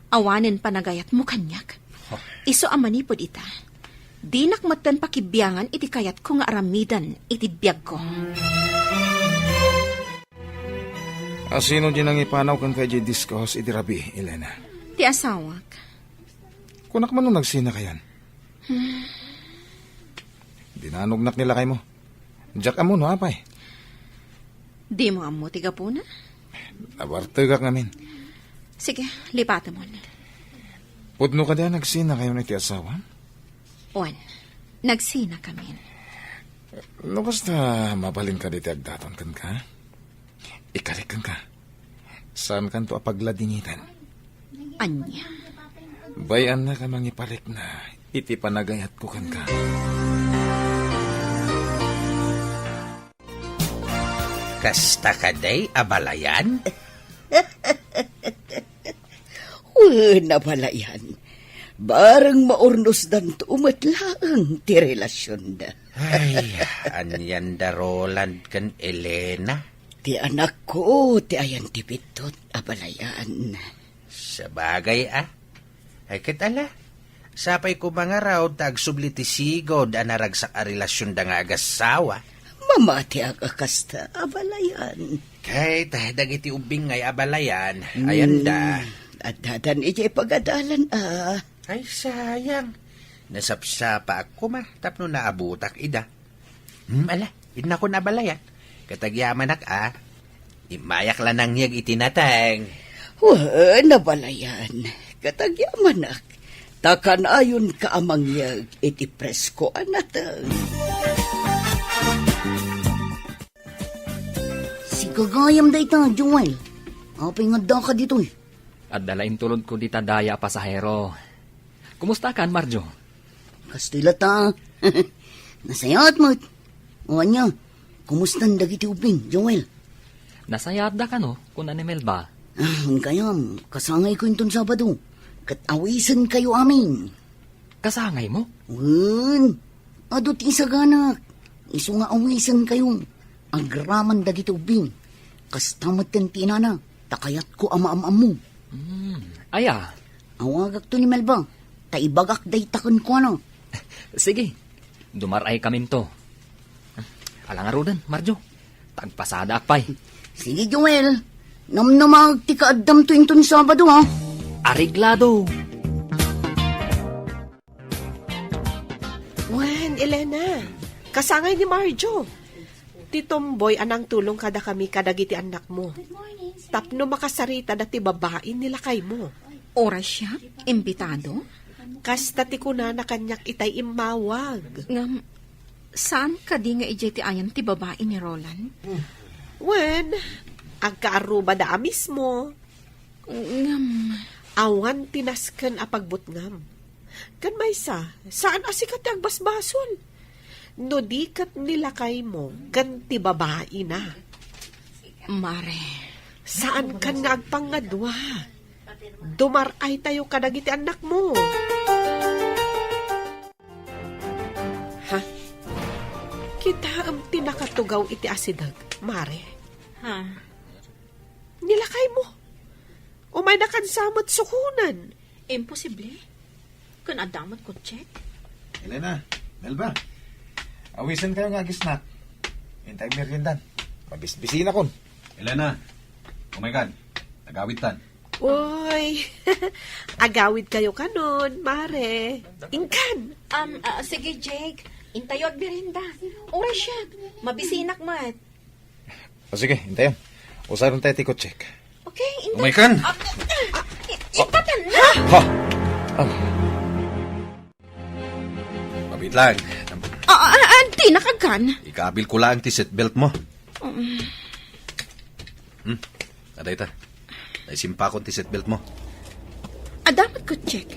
awanen panagayatmo kaniak. Huh. Isu a manipud ita, dinak metten pakibiangan iti kayatko nga aramiden iti biagko. Asino di nangipanaw kenka idiay disco house idi rabii, Elena? Ti asawak. Kunak man no nagsinakayon. Hmm. Dinanognak ni lakaymo. Diak ammo no apay. Dimo ammo ti gapuna? Nabartegak ngamin. Sige, lipatemon. Pudno kadi a nagsinakayon iti asawa? Wen, nagsinakamin. No kasta, mabalin kadi ti agdaton kenka? Ikalik kenka. Saankanto a pagladingiten. Ania? Bay-annak a mangiparikna iti panagayatko kenka. Kasta kadi, abalayan? Wen, abalayan. Bareng maurnosdanto met laeng ti relasionda. Ay, anian da Roland ken Elena? Ti anakko ti ayan ti biddut, abalayan. Sabagay a. Ay, ket ala, sapay koma ngarud ta agsubli ti sigud a naragsak a relasionda nga agassawa. Mamatiak a kasta, abalayan. Ket dagiti ubbing ngay, abalayan, ayanda. Hmm, addadan idiay pagadalan a. Ay, sayang. Nasapsapaak koma tapno naabutak ida. Hmm, ala, innakon, abalayan. Ket agyamanak a. Immayak la nangyeg iti nateng. Wen, abalayan. Ket agyamanak. Ta kanayonka a mangyeg iti presko a nateng. Sika gayam dayta, Joel. Apay nga addaka ditoy? Adda la intulodko dita daya a pasahero. Kumustakan, Marjo? Kastoy latta. Nasayaat met. O ania, kumustan dagiti ubbing, Joel? Nasayaatda kano, kuna ni Melba. Ah, kayam, kasangayko inton Sabado. Ket awisenkayo amin. Kasangaymo? Wen, adu ti isaganak. Isu nga awisenkayo. Agraman dagiti ubbing. Kasta metten ti inana, ta kayatko a maam-ammo. Hmm, aya? Awagakto ni Melba, ta ibagak dayta kenkuana. Sige, dumar-ay kaminto. Ala ngaruden, Marjo, tagpasadaak pay. Sige, Joel, namnamaag ti kaaddamto inton Sabado, ha? Areglado. Wen, Elena, kasangay ni Marjo. Ti tomboy a nangtulong kadakami kadagiti annakmo. Tapno makasaritada ti babain ni lakaymo. Oras siya, imbitado? Kasta ti kunana kaniak itay immawag. Ngem, saan kadi nga idiay ti ayan ti babain ni Roland? Wen, agkaarrubada a mismo. Ngem, awan ti nasken a pagbutngam. Ken maysa, saan a sika ti agbasbasol. No di ket ni lakaymo ken ti babaina. Mare. Saan kan nga agpangadua. Dumar-aytayo kadagiti annakmo. Ha? Kitaem ti nakatugaw iti asideg, Mare. Ha? Ni lakaymo. Umayna kansa met sukonen. Imposible. Ken adda met kotsek. Elena, Melba, awisenkayo nga agisnak. Intay meriendan. Mabisbisinakon. Elena, umaykan. Agawidtan. Uy, agawidkayo kanon, Mare. Inkan. Um, ah, sige, Jake. Intayo agmerienda. Oras siya. Mabisinak met. O sige, intayon. Usaron tayo ti kotsek. Okay, intayon. Umaykan! Ah, ah, i-, itatan na! Ha? Ah. Mabit lang. Ah, ah, ah, di nakagkan. Ikabil ko lang ti seatbelt mo. Um. Hmm, adayta. Naisimpakon ti seatbelt mo. Adda met kotsek.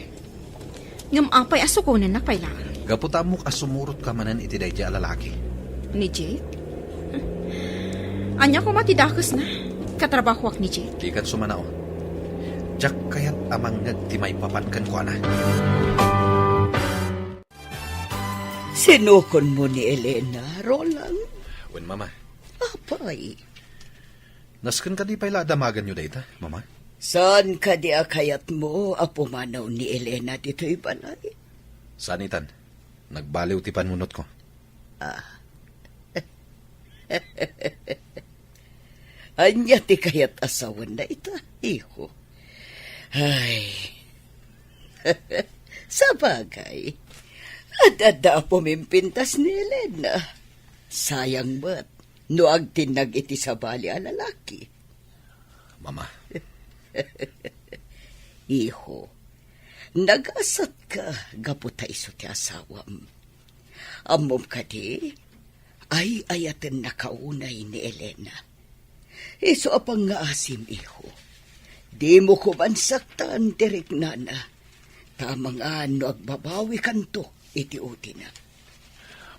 Ngem apay a sukonennak pay laeng? Gapu ta ammok a sumurotka manen iti daydiay a lalaki. Ni Jake? Ania koma ti dakesna? Katrabahoak ni Jake? Dikan sumanao. Diak kayat a mangngeg ti maipapan kenkuana. Sinukonmo ni Elena, Roland? Wen, Mama. Apay? Nasken kadi pay la a damagenyo dayta, Mama? Saan kadi a kayatmo a pumanaw ni Elena ditoy balay? Saan itan. Nagbaliw ti panunotko. Ah. Ania ti kayat a sawen dayta, iho? Ay. Sabagay, ad-adda a pumimpintas ni Elena. Sayang met no agtinnag iti sabali a lalaki. Mama. Iho, nagasatka gapu ta isu ti asawam. Ammom kadi, ay-ayatennaka unay ni Elena. Isu a pangngaasim, iho. Dimo koman saktan ti riknana. Ta amangan no agbabawikanto iti utina.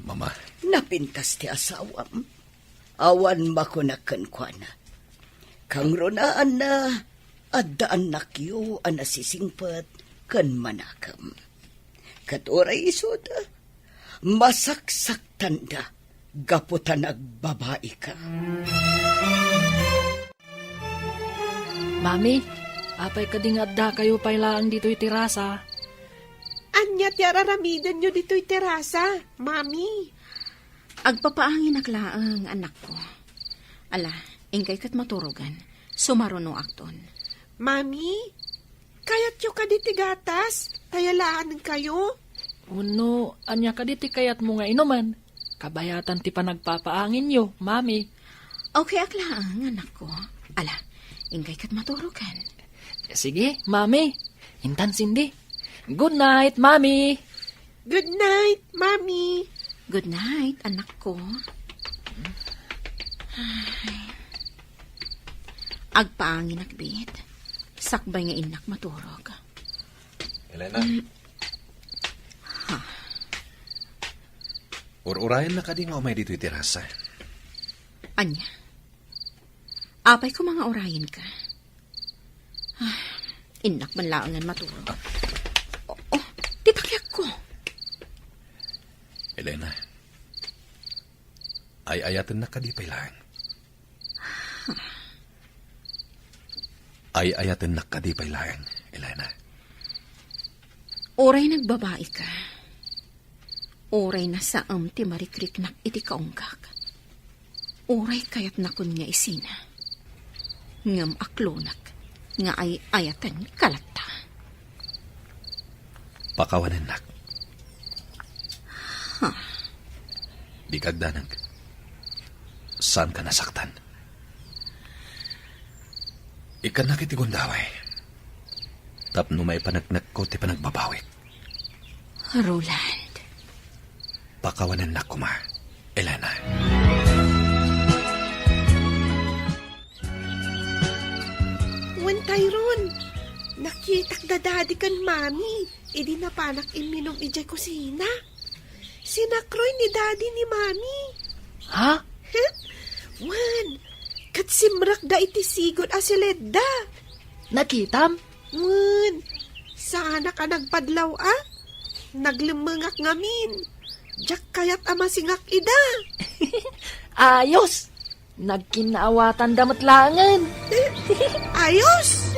Mama. Napintas ti asawam. Awan makunak kenkuana. Kangrunaanna, adda annakyo a nasisingpet ken manakem. Ket uray isuda, masaksaktanda gapu ta nagbabaika. Mami, apay kadi nga addakayo pay laeng ditoy terasa? Ania ti ar-aramidenyo ditoy terasa, Mami? Agpapaanginak laeng, anakko. Ala, inkay ket maturogen. Sumarunoakton. Mami, kayatyo kadi ti gatas? Tayalaanenkayo? Wenno, ania kadi ti kayatmo nga inumen? Kabayatan ti panagpapaanginyo, Mami. Okay ak laeng, anakko. Ala, inkay ket maturogen. Sige, Mami. Intan Cindy. Good night, Mami. Good night, Mami. Good night, anakko. Ay. Agpaanginak, bit. Sakbay nga innak maturog. Elena. Mm. Ha? Ur-urayenna kadi nga umay ditoy terasa? Ania? Apay koma nga urayenka? Ah, innak man laengen maturog. Oh, oh, ti takiakko. Elena, ay-ayatennak kadi pay laeng? Ay-ayatennak kadi pay laeng, Elena? Uray nagbabaika, uray nasaem ti marikriknak iti kaunggak, uray kayatnakon nga isina, ngem aklonek nga ay-ayatenka latta. Pakawanennak. Huh. Dika agdanag. Saanka nasaktan. Ikkannak iti gundaway tapno maipaneknekko ti panagbabawik. Roland. Pakawanennak koma, Elena. Wen, Tyrone, nakitak da Daddy ken Mami idi napanak imminum idiay kusina. Sinakroy ni Daddy ni Mami. Ha? Wen, ket simrekda iti sigud a siledda. Nakitam? Wen, saanak a nagpadlaw a. Naglemmengak ngamin. Diak kayat a masingak ida. Ayos! Nagkinnaawatanda met laengen. Ayos!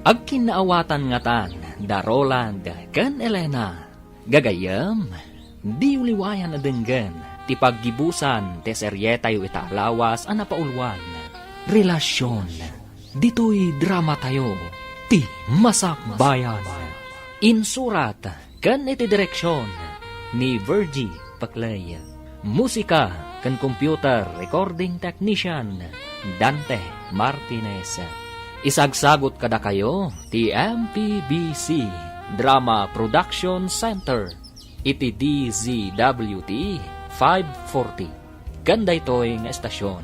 Agkinnaawatan ngatan da Roland ken Elena. Gagayyem, diyo liwayan a denggen ti paggibusan ti serietayo ita a lawas a napauluan, Relasyon. Ditoy dramatayo, ti Masakbayan. Insurat ken iti direksion ni Virgie Paclay. Musika ken computer recording technician, Dante Martinez. Isagsagut kadakayo ti M P B C Drama Production Center iti D Z W T five forty. Ken daytoy nga estasion,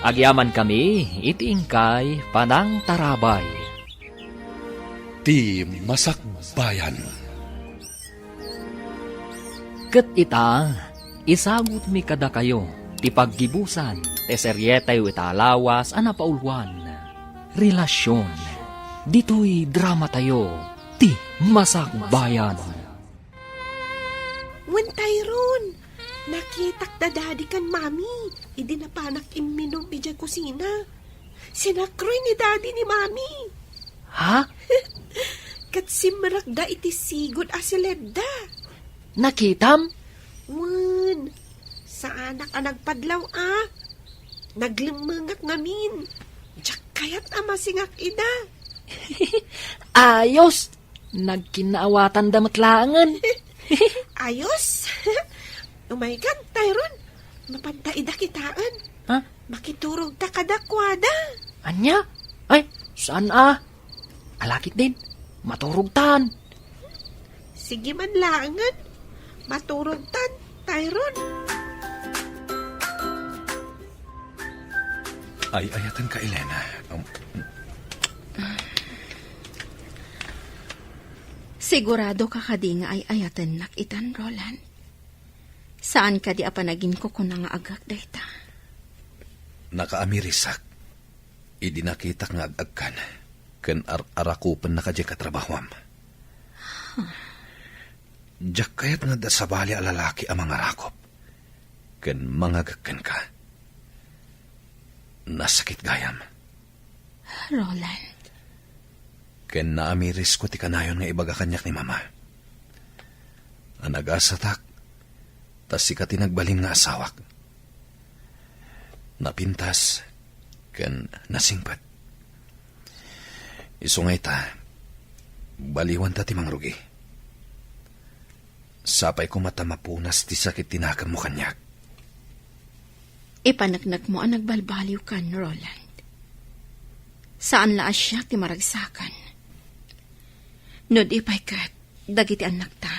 agyamankami iti inkay panangtarabay. Ti Masakbayan. Ket ita, isagutmi kadakayo ti paggibusan ti serietayo ita a lawas a napauluan, Relasyon. Ditoy dramatayo, ti Masakbayan. Wen, Tyrone, nakitak da Daddy ken Mami idi napanak imminum idiay kusina. Sinakroy ni Daddy ni Mami. Ha? Ket simrekda iti sigud a siledda. Nakitam? Wen, saanak a nagpadlaw a. Naglemmengak ngamin. Diak kayat a masingak ida. Ayos! Nagkinnaawatanda met laengen. Ayos. Umaykan, Tyrone. Mapanta ida kitaen. Ha? Makiturogta kadakuada. Ania? Ay, saan a? Alakit din. Maturogtan. Sige man laengen. Maturogtan, Tyrone. Ay-ayatenka, Elena. Um, Sigurado ka kadi nga ay-ayatennak itan, Roland? Saan kadi a panaginkukuna nga agak dayta? Nakaamirisak idi nakitak nga ag-agkan ken ar-arakupennaka diay katrabahuam. Diak kayat nga adda sabali a lalaki a mangarakop ken mangagek kenka. Nasakit gayam. Roland. Ken naamirisko ti kanayon nga ibaga kaniak ni Mama a nagasatak, ta sika ti nagbalin nga asawak. Napintas ken nasingpet. Isu nga ita, baliwanta ti mangrugi. Sapay koma ta mapunas ti sakit ti nakemmo kaniak. Ipaneknekmo a nagbalbaliwkan, Roland. Saan la a siak ti maragsakan. No di pay ket dagiti annakta.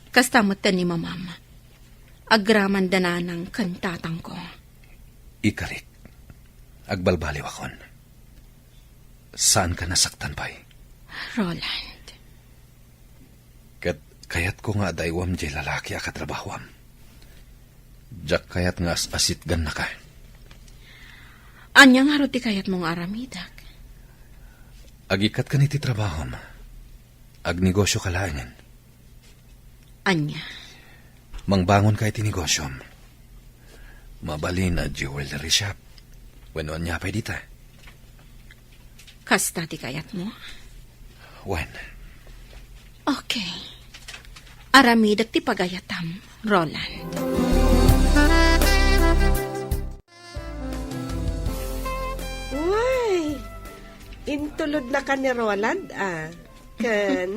Kasta metten ni Mamam. Agraman da nanang ken tatangko. Ikarik, agbalbaliwakon. Saanka nasaktan pay? Roland, Kayatko nga adaywam diay lalaki a katrabahuam. Diak kayat nga as-asitgannaka. Ania ngarud ti kayatmo nga aramidek? Agikkat ken iti trabahom. Agnegosioka laengen. Ania? Mangbangonka iti negosiom. Mabalin a jewelry shop. Wenno ania pay dita? Kasta ti kayatmo? Wen. Okay. Aramidek ti pagayatam, Roland. Way, intulodnaka ni Roland, a. Ken,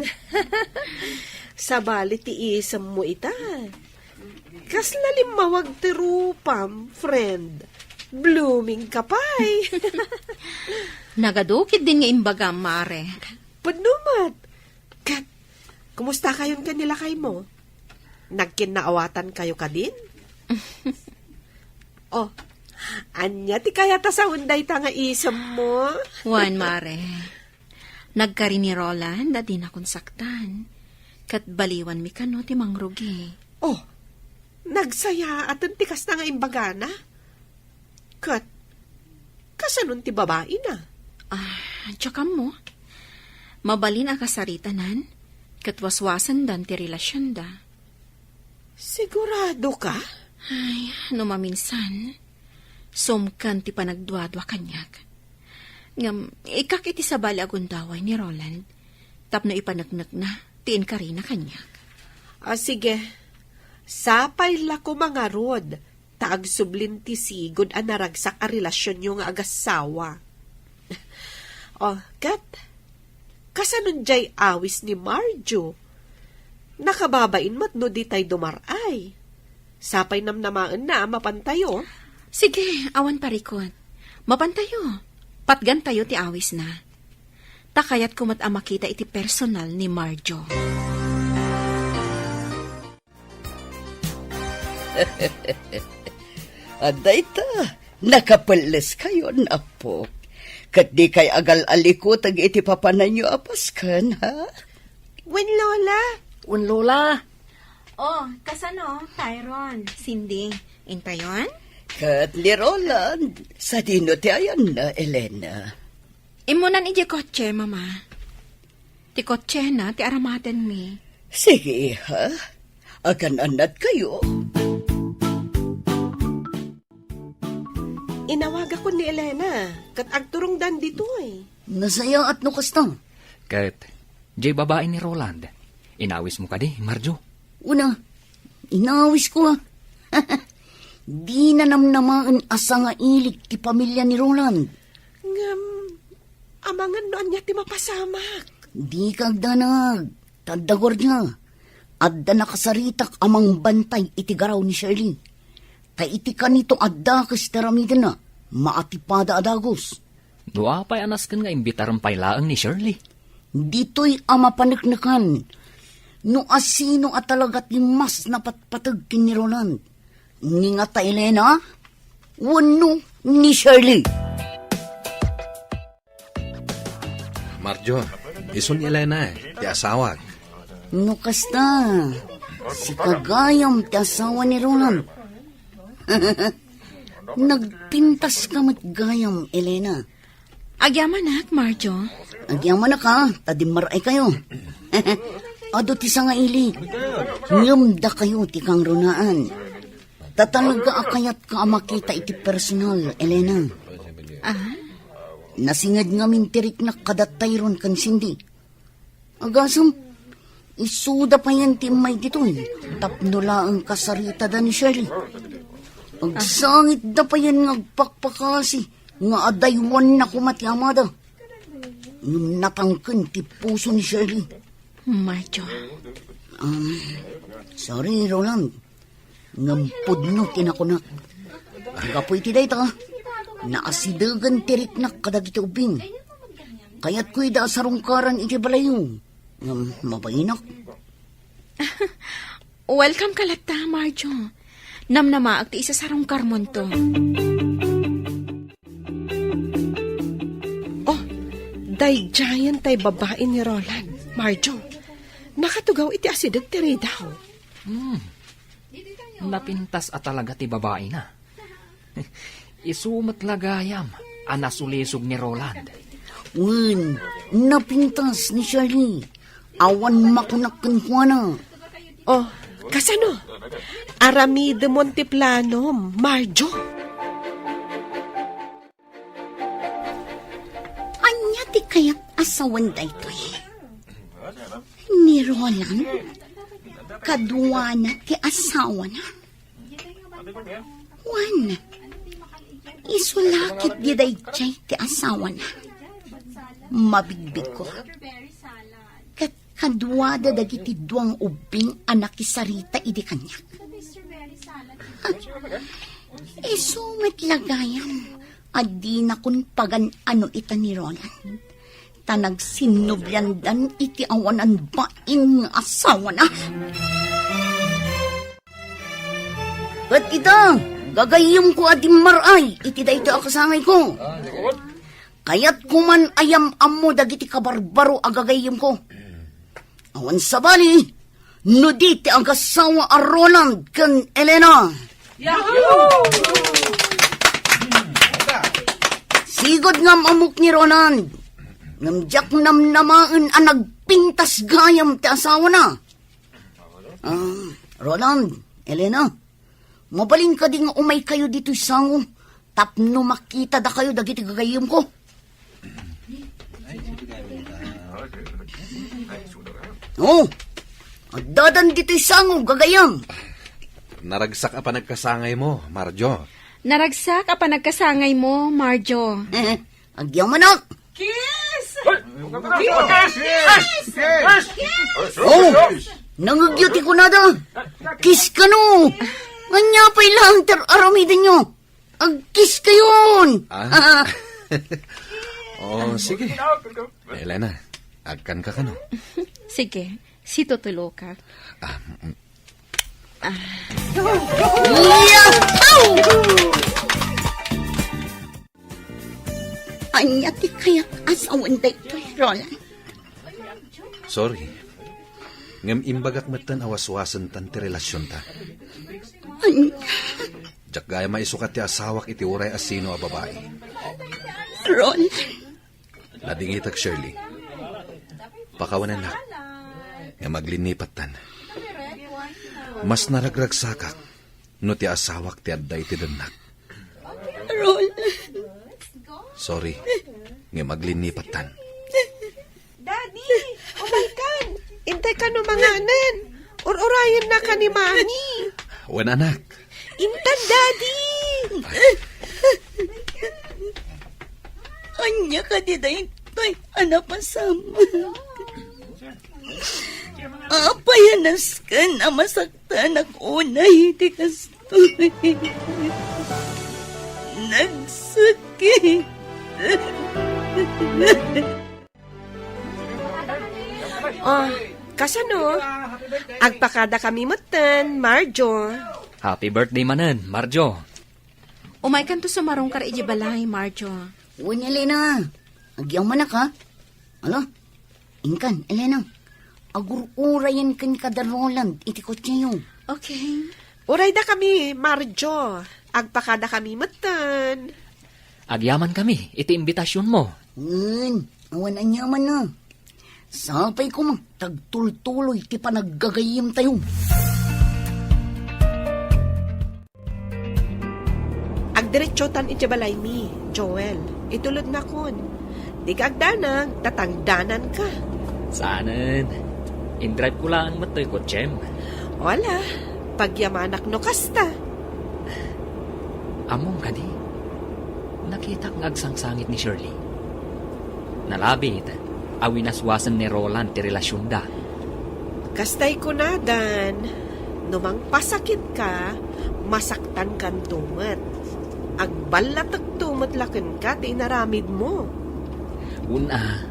sabali ti isemmo ita. Kasla limmawag ti rupam, friend. Blooming ka pay. Nagadu ketdin nga imbagam, Mare. Pudno met. Ket, kumustakayon ken ni lakaymo? Nagkinnaawatankayo kadin? Oh, ania ti kayat a sawen dayta nga isemmo? Wen, Mare. Nagkari ni Roland a dinakon saktan. Ket baliwanmi kano ti mangrugi. Oh, nagsayaaten ti kasta nga imbagana? Ket, kasanon ti babaina? Ah, diak ammo. Mabalin a kasaritanan, ket waswasendan ti relasionda. Sigurado ka? Ay, no maminsan, sumkan ti panagduadua kaniak. Ngem, ikak iti sabali a gundaway ni Roland, tapno ipaneknekna ti inkarina kaniak. Ah, sige. Sapay la koma ngarud, ta agsublin ti sigud a naragsak a relasionyo nga agassawa. Oh, ket, kasanon diay awis ni Marjo? Nakababain met no ditay dumar-ay. Sapay namnamaenna a mapantayo. Sige, awan parikut. Mapantayo. Patgantayo ti awisna. Ta kayatko met a makita iti personal ni Marjo. Adda ita, nakapelleskayon, apok. Ket dikay agal-alikuteg iti papananyo a pasken, ha? Wen, Lola. Wen, Lola. Oh, kasano, Tyron? Cindy, intayon? Ket ni Roland, sadino ti ayanna, Elena? Immunan idiay kotse, Mama. Ti kotsena ti aramatenmi. Sige, iha. Agan-annadkayo. Inawagakon ni Elena, ket agturongdan ditoy. Nasayaat no kasta. Ket, diay babai ni Roland, inawismo kadi, Marjo? Una, inawisko, a. Dina namnamaen a sangailik ti pamilia ni Roland. Ngem, amangan no ania ti mapasamak. Dika agdanag, ta adda guardia. Adda nakasaritak a mangbantay iti garaw ni Shirley. Ta iti kanito a dakes ti aramidenna, maatipada a dagus. No apay a nasken nga imbitarem pay laeng ni Shirley? Ditoy a mapaneknekan, no asino a talaga ti mas napatpateg ken ni Roland. Ni ngata Elena, wenno ni Shirley. Marjo, isu ni Elena, eh, ti asawak. No kasta, sika gayam ti asawa ni Roland. Nagpintaska met gayam, Elena. Agyamanak, Marjo. Agyamanak, a, ta dimmar-aykayo. Adu ti sangailik. Ngem dakayo ti kangrunaan. Ta talaga a kayatka a makita iti personal, Elena. Ah? Nasinged ngamin ti riknak kada Tyron ken Cindy. Agasem, isuda payen ti immay ditoy, tapno laeng kasaritada ni Shirley. Agsangitda payen nga agpakpakasi nga adaywanna koma ti amada. Ngem natangken ti puso ni Shirley. Marjo. Um, sorry, Roland. Ngem pudno ti nakunak. Gapu iti dayta, naasidegen ti riknak kadagiti ubbing. Kayatko ida a sarungkaran iti balayyo. Ngem mabainak. Welcome ka latta, Marjo. Namnamaak ti isasarungkarmonto. Oh, daydiayen tay babai ni Roland, Marjo. Makatugaw iti asideg ti ridaw. Hmm. Napintas a talaga ti babaina. Isu met la gayam a nasulisog ni Roland. Wen, napintas ni Shirley. Awan makunak kenkuana. Oh, kasano? Aramidemon ti planom, Marjo. Ania ti kayat a sawen daytoy? Ni Roland, kaduana ti asawana. Wen, isu la ketdi daydiay ti asawana. Mabigbigko. Ket kaduada dagiti dua nga ubbing a nakisarita idi kaniak. Ah, isu met la gayam a dinakon pagan-ano ita ni Roland. Ta nagsinnubliandan iti awanan bain nga asawana. Ket ita, gagayyemko a dimmaray iti daytoy a kasangayko. Kayatko man a yam-ammo dagiti kabarbaro a gagayyemko. Awan sabali, no di ti agasawa a Roland ken Elena. Yahoo! Sigud nga am-ammok ni Roland. Ngem diak namnamaen a nagpintas gayam ti asawana. Ah, Roland, Elena, mabalin kadi nga umaykayo ditoy sango tapno makitadakayo dagiti gagayyemko? Oh, addadan ditoy sango, gagayyem. Naragsak a panagkasangaymo, Marjo. Naragsak a panagkasangaymo, Marjo. Agyamanak! Kiss! Kiss! Kiss! Oh, nangegyo ti kunada. Kiss kano. Ania pay laeng ti ar-aramidenyo? Agkiss kayon. Ah? Oh, sige. Elena, agkan ka kano? Sige, situtulo ka. Ah, mm. Yahoo! Ania ti kayat a sawen daytoy, Roland? Sorry. Ngem imbagak metten a waswasentan ti relasionta. Ania? Diak gayam a isukat ti asawak iti uray a sino a babai. Roland. Ladingitek, Shirley. Pakawanennak. Ngem aglinnipattan. Mas naragragsakak no ti asawak ti adda iti dennak. Roland. Sorry, ngem aglinnipattan. Daddy, umaykan. Intay kano manganen. Ur-urayenna ka ni Mami. Wen, anak. Intan, Daddy. Ania kadi daytoy a napasamak? Apay a nasken a masaktanak unay ti kastoy? Nagsakit. Oh, kasano? Agpakada kami metten, Marjo. Happy birthday manen, Marjo. Umaykanto sumarungkar idiay balay, Marjo. Wen, Elena. Agyamanak, ha? Ala, inkan, Elena. Agur-urayen kenka da Roland iti kotseyo. Okay. Urayda kami, Marjo. Agpakada kami metten. Agyaman kami iti imbitasionmo. Wen, awan aniamanna. Sapay koma ta agtultuloy ti panaggagayyemtayo. Agdiretsotan iti balaymi, Joel. Itulodnakon. Dika agdanag, ta tangdananka. Saanen. Indrive ko laeng met toy kotsem. Wala, pagyamanak no kasta. Ammom kadi, nakitak nga agsangsangit ni Shirley. Nalabit a winaswasen ni Roland ti relasionda. Kastay kunadan, no mangpasakitka, masaktankanto met. Agballatekto met la kenka ti inaramidmo. Wen a,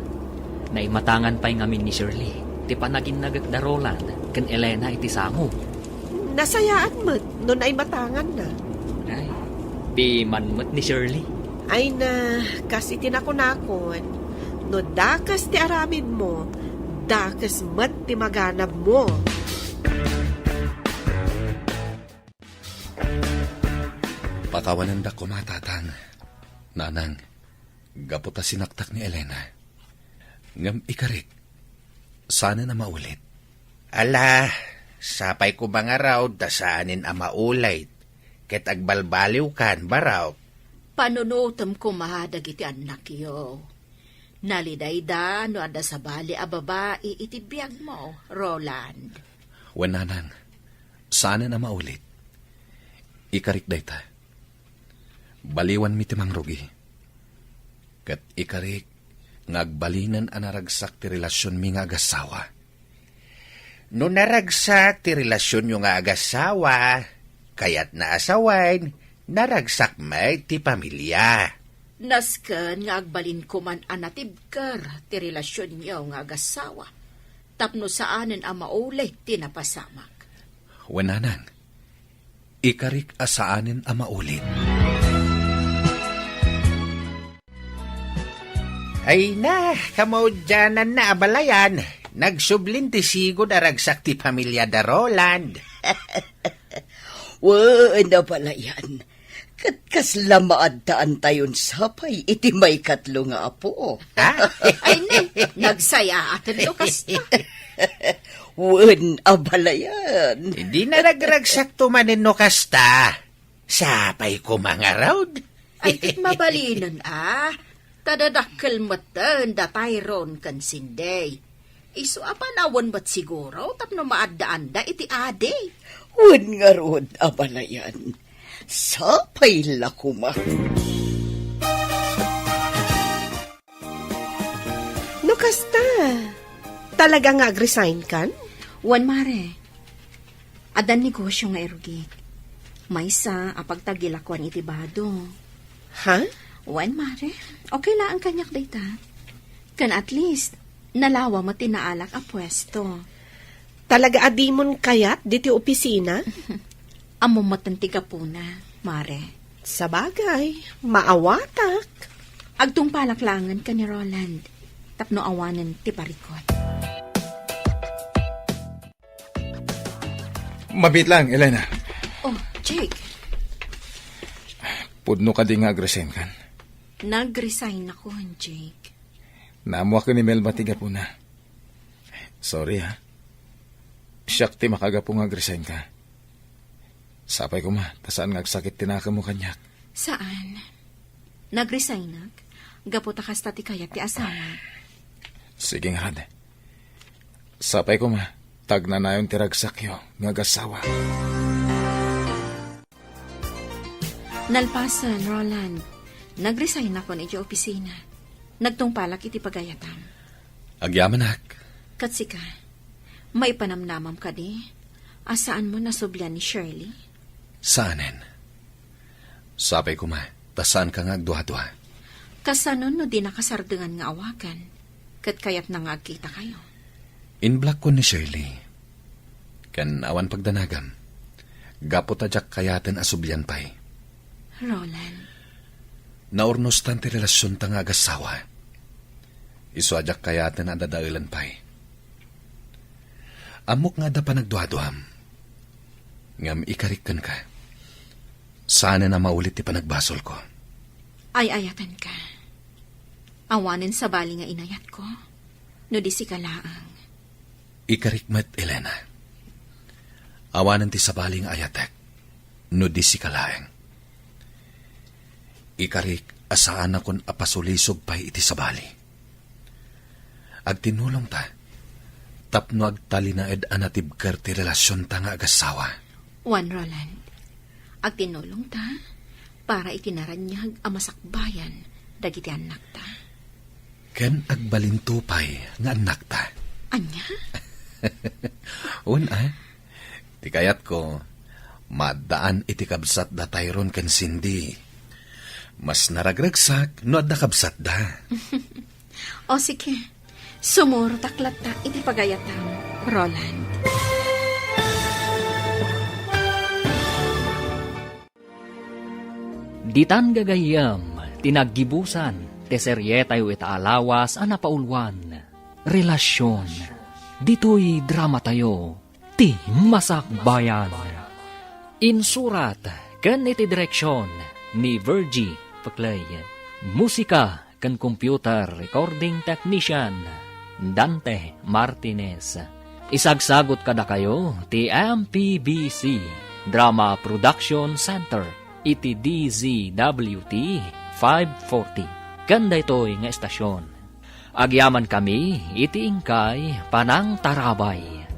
naimatangan pay ngamin ni Shirley ti panaginnagek da Roland ken Elena iti sango. Nasayaat met no naimatanganna. Ay, piman met ni Shirley. Ay na, kas iti nakunakon, no dakes ti aramidmo, Dakes met ti maganabmo. Pakawanendak koma, Tatang, Nanang, gapu ta sinaktak ni Elena. Ngem ikarik, saanen a maulit. Ala, sapay koma ngarud ta saanen a maulit, ket agbalbaliwkan, barok. Panunotem koma dagiti annakyo. Nalidayda no adda sabali a babai iti biagmo, Roland. Wen, Nanang, saanen a maulit. Ikarik dayta. Baliwanmi ti mangrugi. Ket ikarik nga agbalinen a naragsak ti relasionmi nga agassawa. No naragsak ti relasionyo nga agassawa, kayatna a sawen, naragsak met ti pamilia. Nasken nga agbalinko man a natibker ti relasionyo nga agassawa, tapno saanen a maulit ti napasamak. Wen, Nanang, ikarik a saanen a maulit. Ay na, kamaudiananna a balayan, nagsublin ti sigud a ragsak ti pamilia da Roland. Wen a balayan, ket kasla maaddaantayon sapay iti maikatlo nga apo. Ha? Ay ne, nagsayaaten no kasta. Wen a balayan. Di na nagragsakto manen no kasta. Sapay koma ngarud. Ay, ket mabalinen a. Ta dadakkel metten da Tyrone ken Cindy. Isu a panawen met siguro tapno maaddaanda iti adi. Wen ngarud a balayan. Sapay la koma. No kasta, talaga nga agresign kan? Wen, Mare. Addan negosio nga irugik. Maysa a pagtagilakuan iti bado. Ha? Wen, Mare. Okay laeng kaniak dayta. Ken at least, nalawa met ti naalak a puesto. Talaga a dimon kayat diti opisina? Ammom metten ti gapuna, Mare. Sabagay, maawatak. Agtungpalak laengen ken ni Roland tapno awanen ti parikut. Mabiit lang, Elena. Oh, Jake. Pudno kadi nga agresign kan? Nagresign ako, Jake. Naammoak ni Melba ti gapuna. Sorry, ha. Siak ti makagapu nga agresign ka. Sapay koma, ta saan nga agsakit ti nakemmo kaniak. Saan. Nagresignak gapu ta kasta ti kayat ti asawa. Sige ngarud. Sapay koma, ta agnanayon ti ragsakyo nga agassawa. Nalpasen, Roland. Nagresign akon iti opisina. Nagtungpalak iti pagayatam. Agyamanak. Ket sika, maipanamnamam kadi a saanmo nasublian ni Shirley? Saanen. Sapay koma, ta saanka nga agduadua. Kasano no dinaka sardengan nga awagan, ket kayatna nga agkitakayo? Inblockon ni Shirley. Ken awan pagdanagam, gapu ta diak kayaten a sublian pay. Roland. Naurnostan ti relasionta nga agassawa. Isu a diak kayaten a dadaelen pay. Ammok nga adda panagduaduam. Ngem ikarik kenka. Saanen a maulit ti panagbasolko. Ay-ayatenka. Awanen sabali nga inayatko, no di sika laeng. Ikarik met, Elena. Awanen ti sabali nga ayatek, no di sika laeng. Ikarik a saanakon a pasulisog pay iti sabali. Agtinulongta tapno agtalinaed a natibker ti relasionta nga agassawa. Wen, Roland, agtinulongta para iti naraniag a masakbayan dagiti annakta. Ken agbalinto pay nga annakta. Ania? Wen a, ti kayatko, maaddaan iti kabsat da Tyrone ken Cindy. Mas naragragsak no adda kabsatda. O sige, sumurotak latta iti pagayatam, Roland. Ditan gagayyem ti naggibusan ti serietayo ita a lawas a napauluan, Relasion. Ditoy dramatayo, ti Masakbayan. Insurat ken iti direksyon ni Virgie Peclay. Musika ken computer recording technician, Dante Martinez. Isagsagut kadakayo ti M P B C Drama Production Center iti D Z W T five forty. Ken daytoy nga estasyon, agyamankami iti inkay panangtarabay.